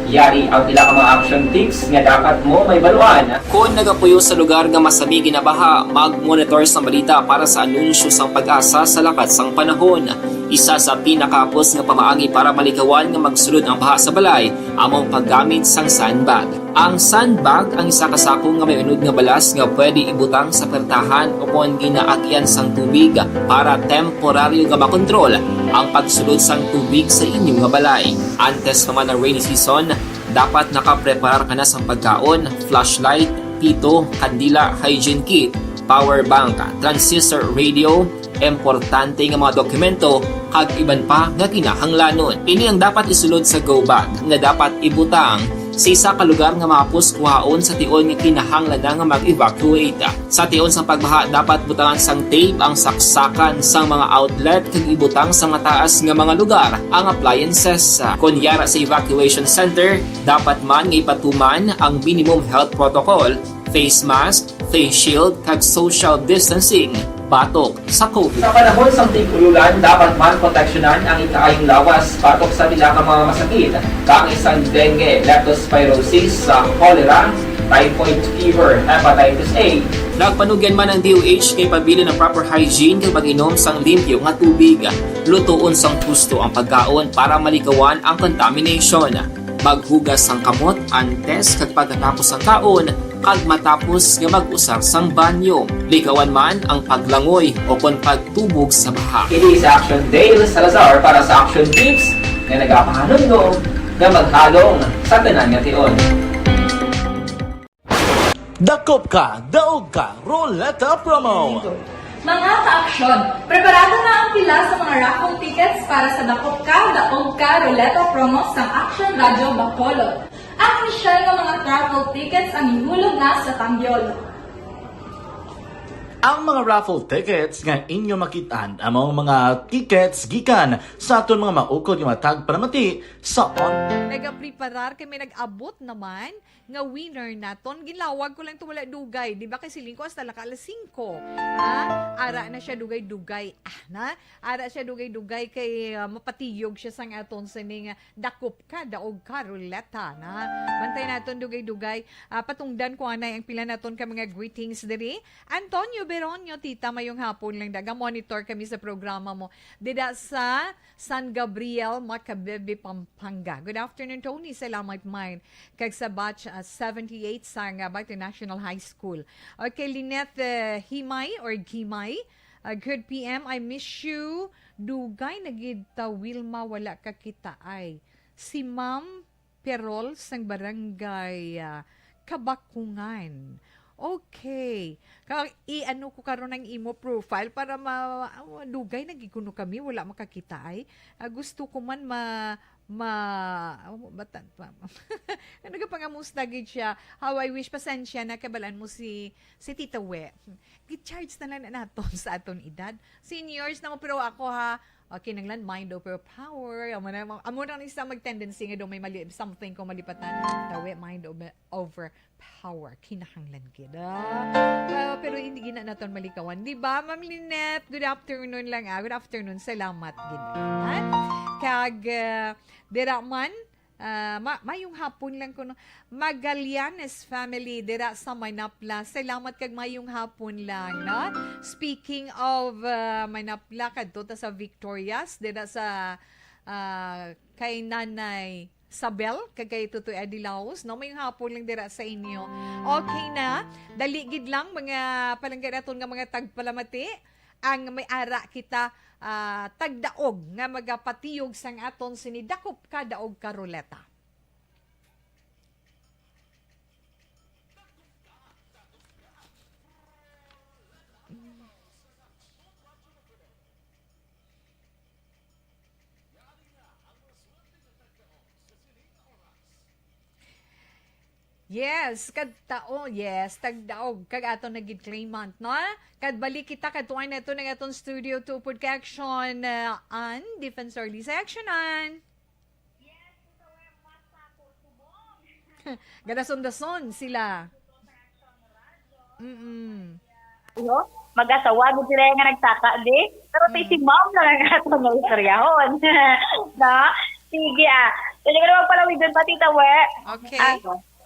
Yari ang pila ka mga action tips nga dapat mo mahibaluan. Kon nagapuyo sa lugar nga masami ginabaha, mag-monitor sang balita para sa anunsyo sang PAGASA sa lakat sang panahon. Isa sa pinakahapos nga pamaagi para malikawan nga magsulod ang baha sa balay amo ang paggamit sang sandbag. Ang sandbag ang isa ka sako nga may unod nga balas nga pwede ibutang sa pertahan o kon ginaagian sang tubig para temporaryo nga makontrol ang pagsulod sang tubig sa inyo nga balay. Antes pa man ang rainy season, dapat nakapreparar ka na sang pagkaon, flashlight, pito, kandila, hygiene kit, power bank, transistor radio, importante nga mga dokumento, kag iban pa nga kinahanglanon. Ini ang dapat isulod sa go bag nga dapat ibutang sa isa ka lugar nga mahapos kuhaon sa tion nga kinahanglan na nga mag-evacuate. Sa tion sang pagbaha, dapat butangan sang tape ang saksakan sang mga outlet kag ibutang sa mataas nga mga lugar ang appliances. Kon yara sa evacuation center, dapat man nga ipatuman ang minimum health protocol, face mask, face shield, kag social distancing batok sa COVID. Sa panahon sang tig-ululan, dapat man proteksyonan ang ikaayong lawas batok sa pila ka mga masakit, kaangay sang dengue, leptospirosis, sa cholera, typhoid fever, hepatitis A. Nagpanugyan man ang D O H nga ipabilin ang proper hygiene kag pag-inom sang limpyo nga tubig. Lutoon sang husto ang pagkaon para malikawan ang contamination. Maghugas sang kamot antes kag pagkatapos sang kaon, kag matapos nga mag-usar sang banyo. Likawan man ang paglangoy o kon pagtubog sa baha. Ini si Action Dale Salazar para sa Action Tips nga nagapahanumdom nga maghalong sa tanan nga tion. Dakop ka, daog ka, Roleta Promo! Mga ka-aksyon, preparado na ang pila sa mga raffle tickets para sa Dakop Ka, Daog Ka Roleta Promo sang Action Radio Bacolod. Ang inisyal nga mga raffle tickets ang ihulog na sa Tambiol. Ang mga raffle tickets nga inyo makit-an amo ang mga tickets gikan sa aton mga maukod nga mga tagpalamati sa on- Nagapreparar kami, nag-abot naman nga winner naton. Ginlawag ko lang to, wala dugay. Di ba kay siling ko hasta la ka alas singko? Ha? Ara na siya dugay-dugay. Ah, na? Ara siya dugay-dugay kay, ah, mapatiyog siya sang aton sining, ah, Dakop Ka Daog Ka Ruleta, na? Bantay naton dugay-dugay. Ah, patungdan ko anay ang pila naton ka mga greetings diri. Antonio Beronio, tita, mayong hapon lang, daga monitor kami sa programa mo. Dida sa San Gabriel, Macabebe, Pampanga. Good afternoon, Tony. Salamat, mine. Kag sa batch, ah, seventy-eight sang, ah, Baito National High School. Okay, Lynette, eh, Himay or Gimay. Ah, good P M, I miss you. Dugay na gid ta, Wilma, wala ka kita ay. Si Ma'am Perol sang barangay, ah, Kabakungan. Okay. Ka, i-ano ko karon ang imo profile para ma-, ah, dugay na gid kuno kami, wala makakita ay. Ah, gusto ko man ma-, ma-, oh, batan pa. Ano ka, pangamusta gid siya? How I wish, pasensya na, kabalaan mo si, si Tita We. Gi-charge na lang na naton sa aton edad. Seniors na mo, pero ako ha, okay, nanglan mind over power. Amo na, amo na ni sa mag-tendency nga daw may mali, something kung malipatan. Tawi, mind over, over power. Kinahanglan gid. Ah, ah, pero hindi gina naton malikawan. Di ba, Ma'am Lynette? Good afternoon lang, ah. Good afternoon. Salamat gid. Ha? Kag, ah, dira man, ah, ma-, mayong hapon lang kuno. Magallanes family dira sa Manapla. Salamat kag mayong hapon lang, no? Speaking of, ah, Manapla, kadto ta sa Victorias, dira sa, ah, kay Nanay Sabel, kag kay Tutoy Eddie Laos, no? Mayong hapon lang dira sa inyo. Okay na, dali gid lang, mga palangga naton nga mga tagpalamati, ang may ara kita, ah, tagdaog nga magapatiyog sang aton sini Dakop Ka Daog Ka Ruleta. Yes, kag tao, yes, tagdaog, kag aton na gid claimant, no? Kag balik kita, kag tuway na to ng aton studio to pud kay Action, uh, Ann, Defensor Lisa. Action, Ann! Gadason-dason sila. Mm-mm. Yo, mag-asawa gid sila nga nagtaka, di? Pero si, mm, si ma'am na lang ato nga istoryahon. No? Sige, ah. Pwede ka na magpalawigan pa, Tita We? Okay.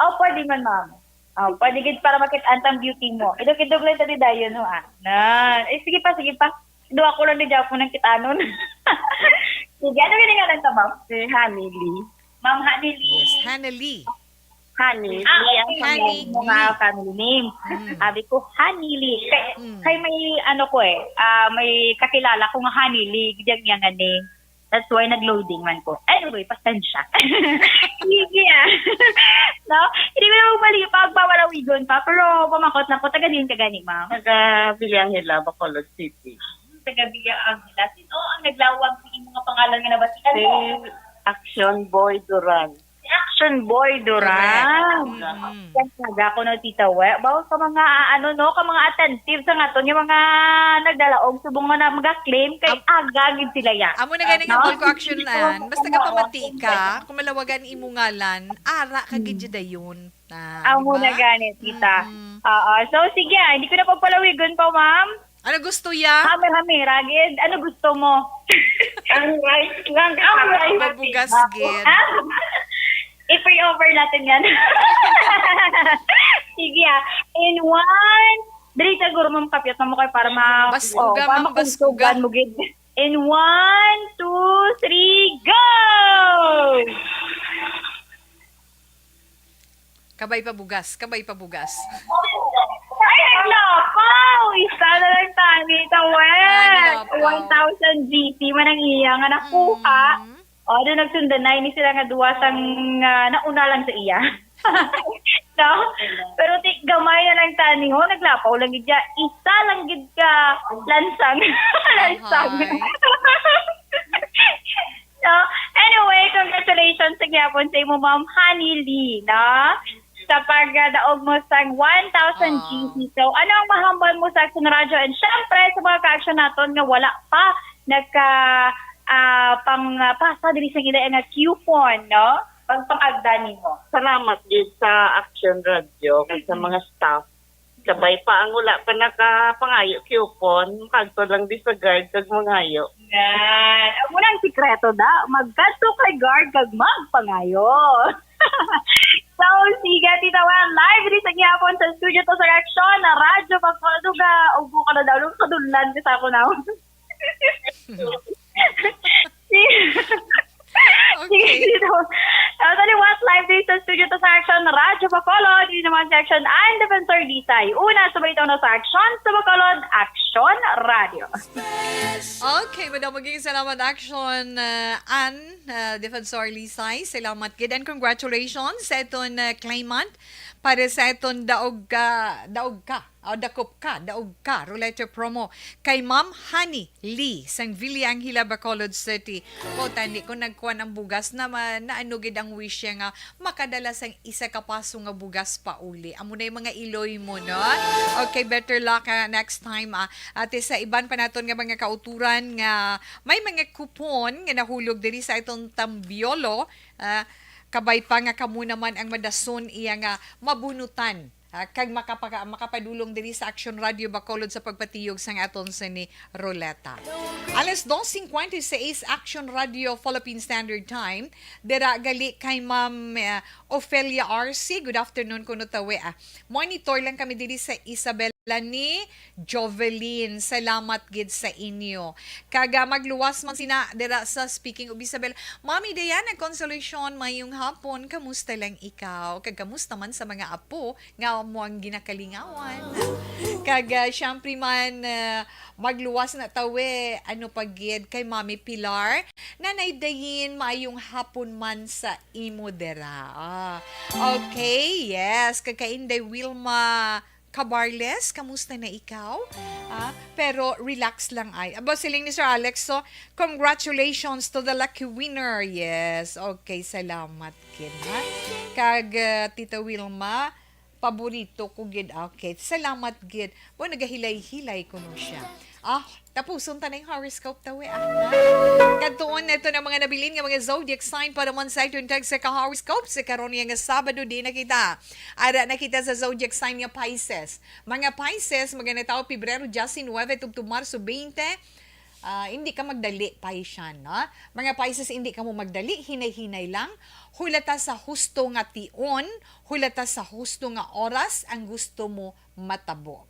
Ah, oh, pwede man, ma'am. Oh, pwede gid para makit-an tang beauty mo. Idog-idog lang tadi dayon, no, ah. Na. Eh, sige pa, sige pa. Duha ko lang di Japon ang kitanon. Sige, ano gani ngalan ka, ma'am? Si Honey Lee. Ma'am Honey Lee. Yes, Honey Lee. Honey Lee, ah, okay, ang family, Honey mga Lee, family name. Mm. Sabi ko, Honey Lee. Kay, mm, kay may, ano ko eh, ah, may kakilala ko nga Honey Lee, gid ang iya nga name. That's why nag-loading man ko. Anyway, pasensya. Sige, ah. No? Hindi ko na mali pa, pagpapalawigon pa, pero pamakot na ko, taga diin ka gani, ma'am? Taga Villa Angela, Bacolod City. Taga Villa Angela. Sino ang naglawag sa imong pangalan nga nabatian mo? Si Action Boy Duran. Si Action Boy Duran. Correct. Mm-mm. Yan talaga ako, no, Tita We. Bawo sa mga, ah, ano, no, ka mga attentive sa nga to, yung mga nagdalaog, subong nga na mag-claim, kay am-, aga gid sila ya. Amo na gani nga, no? Call ko action, An. Basta ka pamati ka, kung malawagan imo ngalan, ara ka gid, hmm, dayon. Ah, amo na gani, tita. Mm-mm. Oo. So, sige, ah, hindi ko na pagpalawigon pa, ma'am. Ano gusto ya? Hami-hami, ragid. Ano gusto mo? Ang rice lang. Ang rice. Mabugas gid. Ah, i-pray over natin yan. Sige, ah. In one, dali siguro, ma'am, kapyat na mo kayo para ma-, baskuga, oh, para ma'am, baskuga, makuntugan mo gid. In one, two, three, go! Kabay pa bugas, kabay pa bugas. Ay, hello! Wow! Isa na lang tani, tawet! Ano po? One thousand G C man ang iya nga nakuha. Mm. O, doon nagsundanay ni sila nga duwa sang, ah, nauna lang sa iya. No? Pero ti, gamay na lang tani, ho, naglapaw lang gid siya. Isa lang gid ka lansang. Lansang. Ahay. No? Anyway, congratulations sa gyapon sa imo, Ma'am Honey Lee, no? sa pagdaog mo sang one thousand Ah. G C. So, ano ang mahambal mo sa Action Radio? And syempre, sa mga ka-action naton nga wala pa nagka, ah, pang, ah, pasa diri sa ila nga coupon, no? Pagpangagda nimo. Salamat gid sa Action Radio kag sa Mm-mm. mga staff. Kabay pa ang wala pa nakapangayo coupon, magkadto lang di sa guard kag mangayo. Yan. Amo na ang sikreto, da. Magkadto kay guard kag magpangayo. So, sige, Tita Wen, live diri sa gihapon sa studio to sa Action na Radyo Pagpaduga. Ubo ka na daw, nung kadunlan ka sa ako na. Sige, Okay. Tito. Totally what live diri sa studio to sa Action Radyo Bacolod. Diri naman sa Action and Defensor Lisay. Una, sa balita na sa Action, sa Bacolod, Action Radio. Okay, madamo gid salamat, Action, uh, Ann, uh, Defensor Lisay. Salamat gid and congratulations sa aton, uh, claimant para sa aton daog ka, daog ka, o dakop ka, daog ka, roulette promo kay Ma'am Honey Lee sang Villa Angela, Bacolod City. O, tani, kung nagkuan ang bugas na ma-, naano gid ang wish siya nga makadala sang isa ka paso nga bugas pa uli. Amo na yung mga iloy mo, no? Okay, better luck, ah, next time, ah. Ate, sa iban pa naton nga mga kauturan nga may mga coupon nga nahulog diri sa itong Tambiolo, ah, kabay pa nga kamo naman ang madason iya nga mabunutan, ah, kag makapaka-, makapadulong diri sa Action Radio Bacolod sa pagpatiyog sang aton sini ruleta. Alas dos cincuenta y seis, Action Radio Philippine Standard Time. Dira gali kay Ma'am, eh, Ofelia R C. Good afternoon kuno tawe, ah. Monitor lang kami diri sa Isabela ni Jovelyn. Salamat gid sa inyo. Kag, ah, magluwas man sina dira sa Speaking of Isabela. Mami Diana Consolation, mayong hapon. Kamusta lang ikaw? Kag kamusta man sa mga apo nga mo ang ginakalingawan? Kag, ah, syempre man, ah, magluwas na tawe, ano pa gid kay Mami Pilar. Nanay Dayin, maayong hapon man sa imo dira. Ah, okay, yes. Kag kay Inday Wilma Cabarles, kamusta na ikaw? Ah, pero relax lang ay. Aba, siling ni Sir Alex, so, congratulations to the lucky winner. Yes, okay, salamat gid, ha? Kag, ah, Tita Wilma, paborito ko gid. Okay, salamat gid. Bo, nagahilay-hilay kuno siya. Ah, tapuson ta na yung horoscope tawi, ah. Kadtuon na ito ng mga nabilin nga mga zodiac sign para man sa iton tag sa ka-horoscope sa karon nga Sabado. Di na kita. Ara na kita sa zodiac sign nga Pisces. Mga Pisces, mga natawo Pebrero diyes nuwebe tubtob Marso twenty. Ah, hindi ka magdali, Pisces, no? Mga Pisces, hindi ka mo magdali, hinay-hinay lang. Hulata sa husto nga tion, hulata sa husto nga oras ang gusto mo matabo.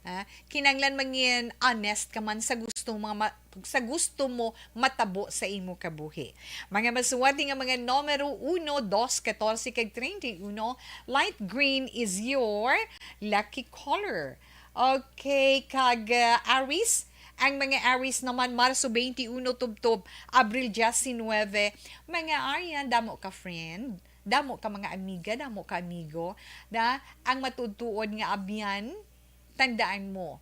Ha? Kinanglan mangin honest ka man sa gusto mo ma-, sa gusto mo matabo sa imo kabuhi. Mga masuwati nga mga numero uno, dos, katorse, kag treinta y uno, light green is your lucky color. Okay, kag, uh, Aries, ang mga Aries naman, Marso twenty-uno tubtob Abril diecinuebe. Mga Arian, damo ka friend, damo ka mga amiga, damo ka amigo, na ang matutuod nga abyan, tandaan mo,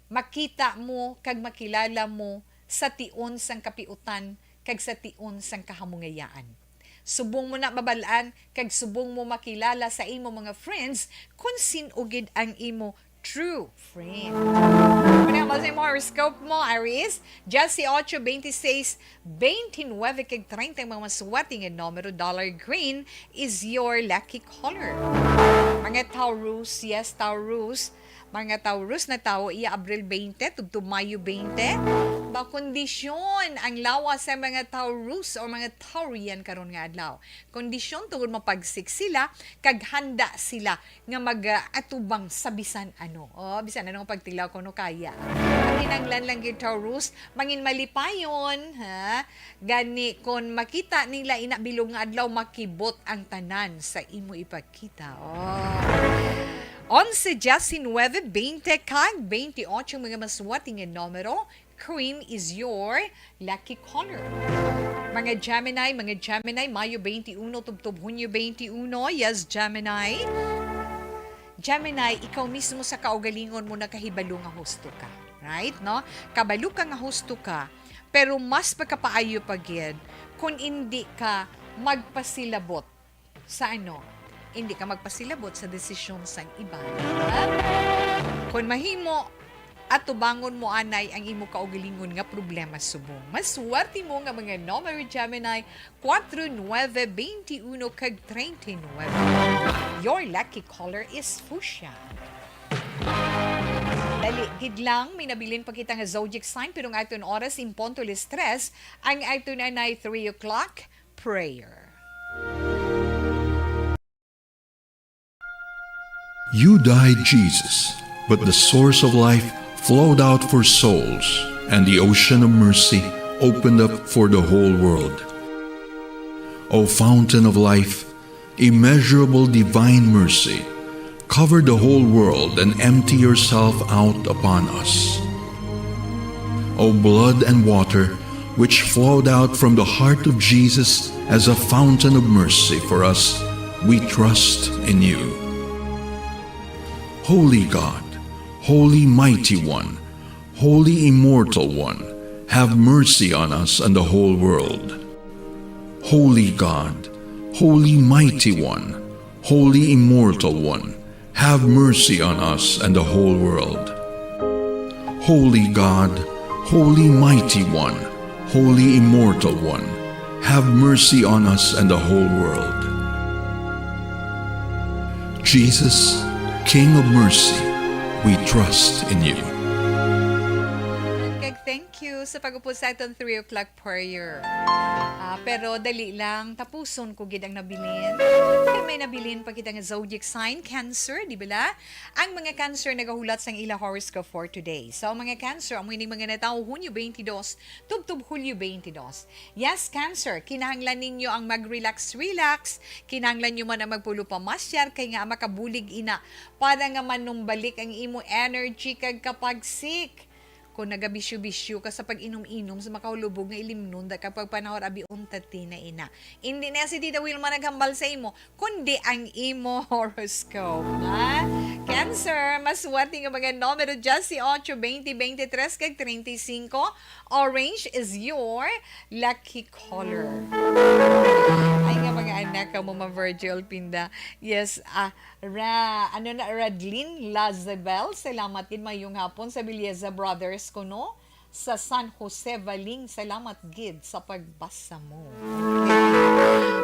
makita mo kag makilala mo sa tion sang kapiutan kag sa tion sang kahamungayaan. Subong mo na mabal-an kag subong mo makilala sa imo mga friends kon sin-o gid ang imo true friend. Ano ang sa imo horoscope mo, Aries? Dieciocho, veintiséis, veintinuebe kag treinta ang mga masuwati nga numero. Dollar green is your lucky color. Mga Taurus, yes, Taurus. Mga Taurus, natawo iya Abril twenty tubtob Mayo twenty. Ba, kondisyon ang lawas sa mga Taurus o mga Taurian karon nga adlaw. Kondisyon tungod mapagsik sila kag handa sila nga mag, ah, atubang sa bisan ano. Oh, bisan ano ang pagtilaw kuno kaya. Ang kinahanglan lang gyud, Taurus, mangin malipayon, ha? Gani, kon makita nila ina bilog nga adlaw, makibot ang tanan sa imo ipakita. Oh. Onse, diecinuebe, veinte, kag veintiocho ang mga masuwati nga numero. Cream is your lucky color. Mga Gemini, mga Gemini, Mayo twenty-uno tubtob Hunyo twenty-uno. Yes, Gemini. Gemini, ikaw mismo sa kaugalingon mo nakahibalo nga husto ka. Right, no? Kabalo ka nga husto ka, pero mas pagkapaayo pa gid kung indi ka magpasilabot sa ano, Hindi ka magpasilabot sa desisyon sang iban. Kon mahimo, atubangon mo anay ang imo kaugalingon nga problema subong. Maswerte mo nga mga numero, Gemini, kuwatro, nuebe, twenty-uno, kag treinta y nuebe. Your lucky color is fuchsia. Dali gid lang, may nabilin pa kita nga zodiac sign, pero ang aton oras in punto alas tres, ang aton anay three o'clock prayer. You died, Jesus, but the source of life flowed out for souls, and the ocean of mercy opened up for the whole world. O fountain of life, immeasurable divine mercy, cover the whole world and empty yourself out upon us. O blood and water, which flowed out from the heart of Jesus as a fountain of mercy for us, we trust in you. Holy God, Holy Mighty One, Holy Immortal One, have mercy on us and the whole world. Holy God, Holy Mighty One, Holy Immortal One, have mercy on us and the whole world. Holy God, Holy Mighty One, Holy Immortal One, have mercy on us and the whole world. Jesus, King of mercy, we trust in you. Kag thank you sa pag-upod sa aton three o'clock prayer. Ah, pero dali lang, tapuson ko gid ang nabilin. Kay may nabilin pa kita nga zodiac sign, Cancer, di bala? Ang mga Cancer nagahulat sang ila horoscope for today. So, ang mga Cancer, amo ining mga natawo Hunyo twenty-two, tubtob Hulyo twenty-two. Yes, Cancer, kinahanglan ninyo ang mag-relax-relax. Kinahanglan nyo man ang magpulo pamasyar kay nga makabulig ina para nga manumbalik ang imo energy kag kapagsik. Kung nagabisyo-bisyo ka sa pag-inom-inom sa makahulubog nga ilimnon, da kag pagpanahor, abi, unta ti na ina. Indi na si Tita Wilma naghambal sa imo, kundi ang imo horoscope, ha? Cancer, maswerte nga mga numero diyesyocho, twenty, twenty-tres, kag treinta y cinco. Orange is your lucky color. Ay nga mga anak ka mo, ma Virgil Pinda. Yes, ah, Ra, ano na, Radlin Lazabel, salamat gid, mayong hapon sa Belleza Brothers kuno sa San Jose, Valing. Salamat gid sa pagbasa mo.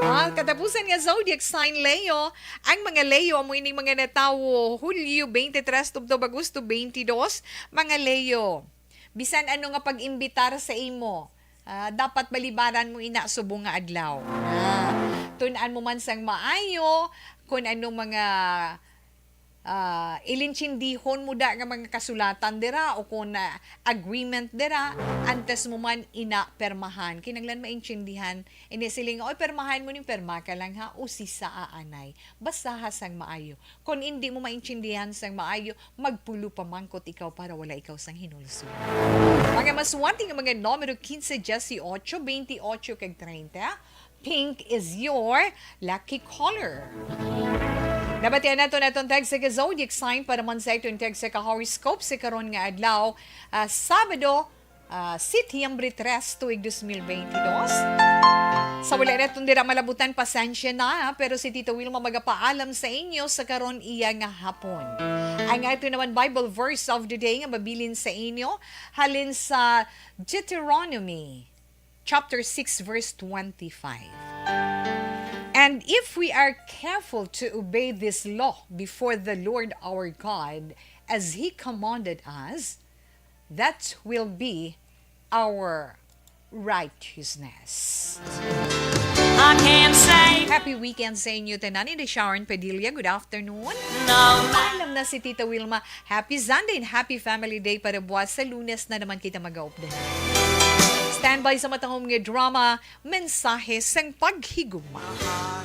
Ah, katapusan nga zodiac sign, Leo. Ang mga Leo, amo ining mga natawo Hulyo twenty-three tubtob Agosto twenty-two. Mga Leo, bisan ano nga pag-imbitar sa imo, ah, dapat balibaran mo ina subong nga adlaw. Ah, tun-an mo man sang maayo kung ano mga, ah, ilintindihon mo da nga mga kasulatan dira o kung, ah, agreement dira, antes mo man ina permahan. Kinahanglan maintindihan, ini siling, "Oy, permahan mo ni, perma ka lang ha, usisa aanay." Basaha sang maayo. Kon indi mo maintindihan sang maayo, magpulo pamangkot ikaw para wala ikaw sang hinulsol. Mga maswerte nga mga numero quince, dieciocho, veintiocho, kag treinta, pink is your lucky color. Nabatian nato naton tag sa ka zodiac sign para man sa iton tag sa ka horoscope sa karon nga adlaw, ah, Sabado, ah, Setyembre tres, tuig dos mil benti dos. Sa wala naton dira malabutan, pasensya na, ha, pero si Tita Wilma magapaalam sa inyo sa karon iya nga hapon. Ang ato naman Bible verse of the day nga mabilin sa inyo halin sa Deuteronomy chapter six, verse twenty-five. And if we are careful to obey this law before the Lord our God, as He commanded us, that will be our righteousness. I can't say Happy weekend sa inyo tanan. Ini Sharon Padilla. Good afternoon. No. Paalam na si Tita Wilma. Happy Sunday and happy family day para buwas sa Lunes na naman kita mag-update. Standby sa matahom nga drama, mensahe sang paghigugma.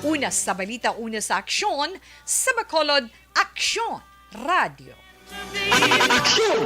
Una sa balita, una sa aksyon, sa Bacolod, Aksyon Radio. Aksyon!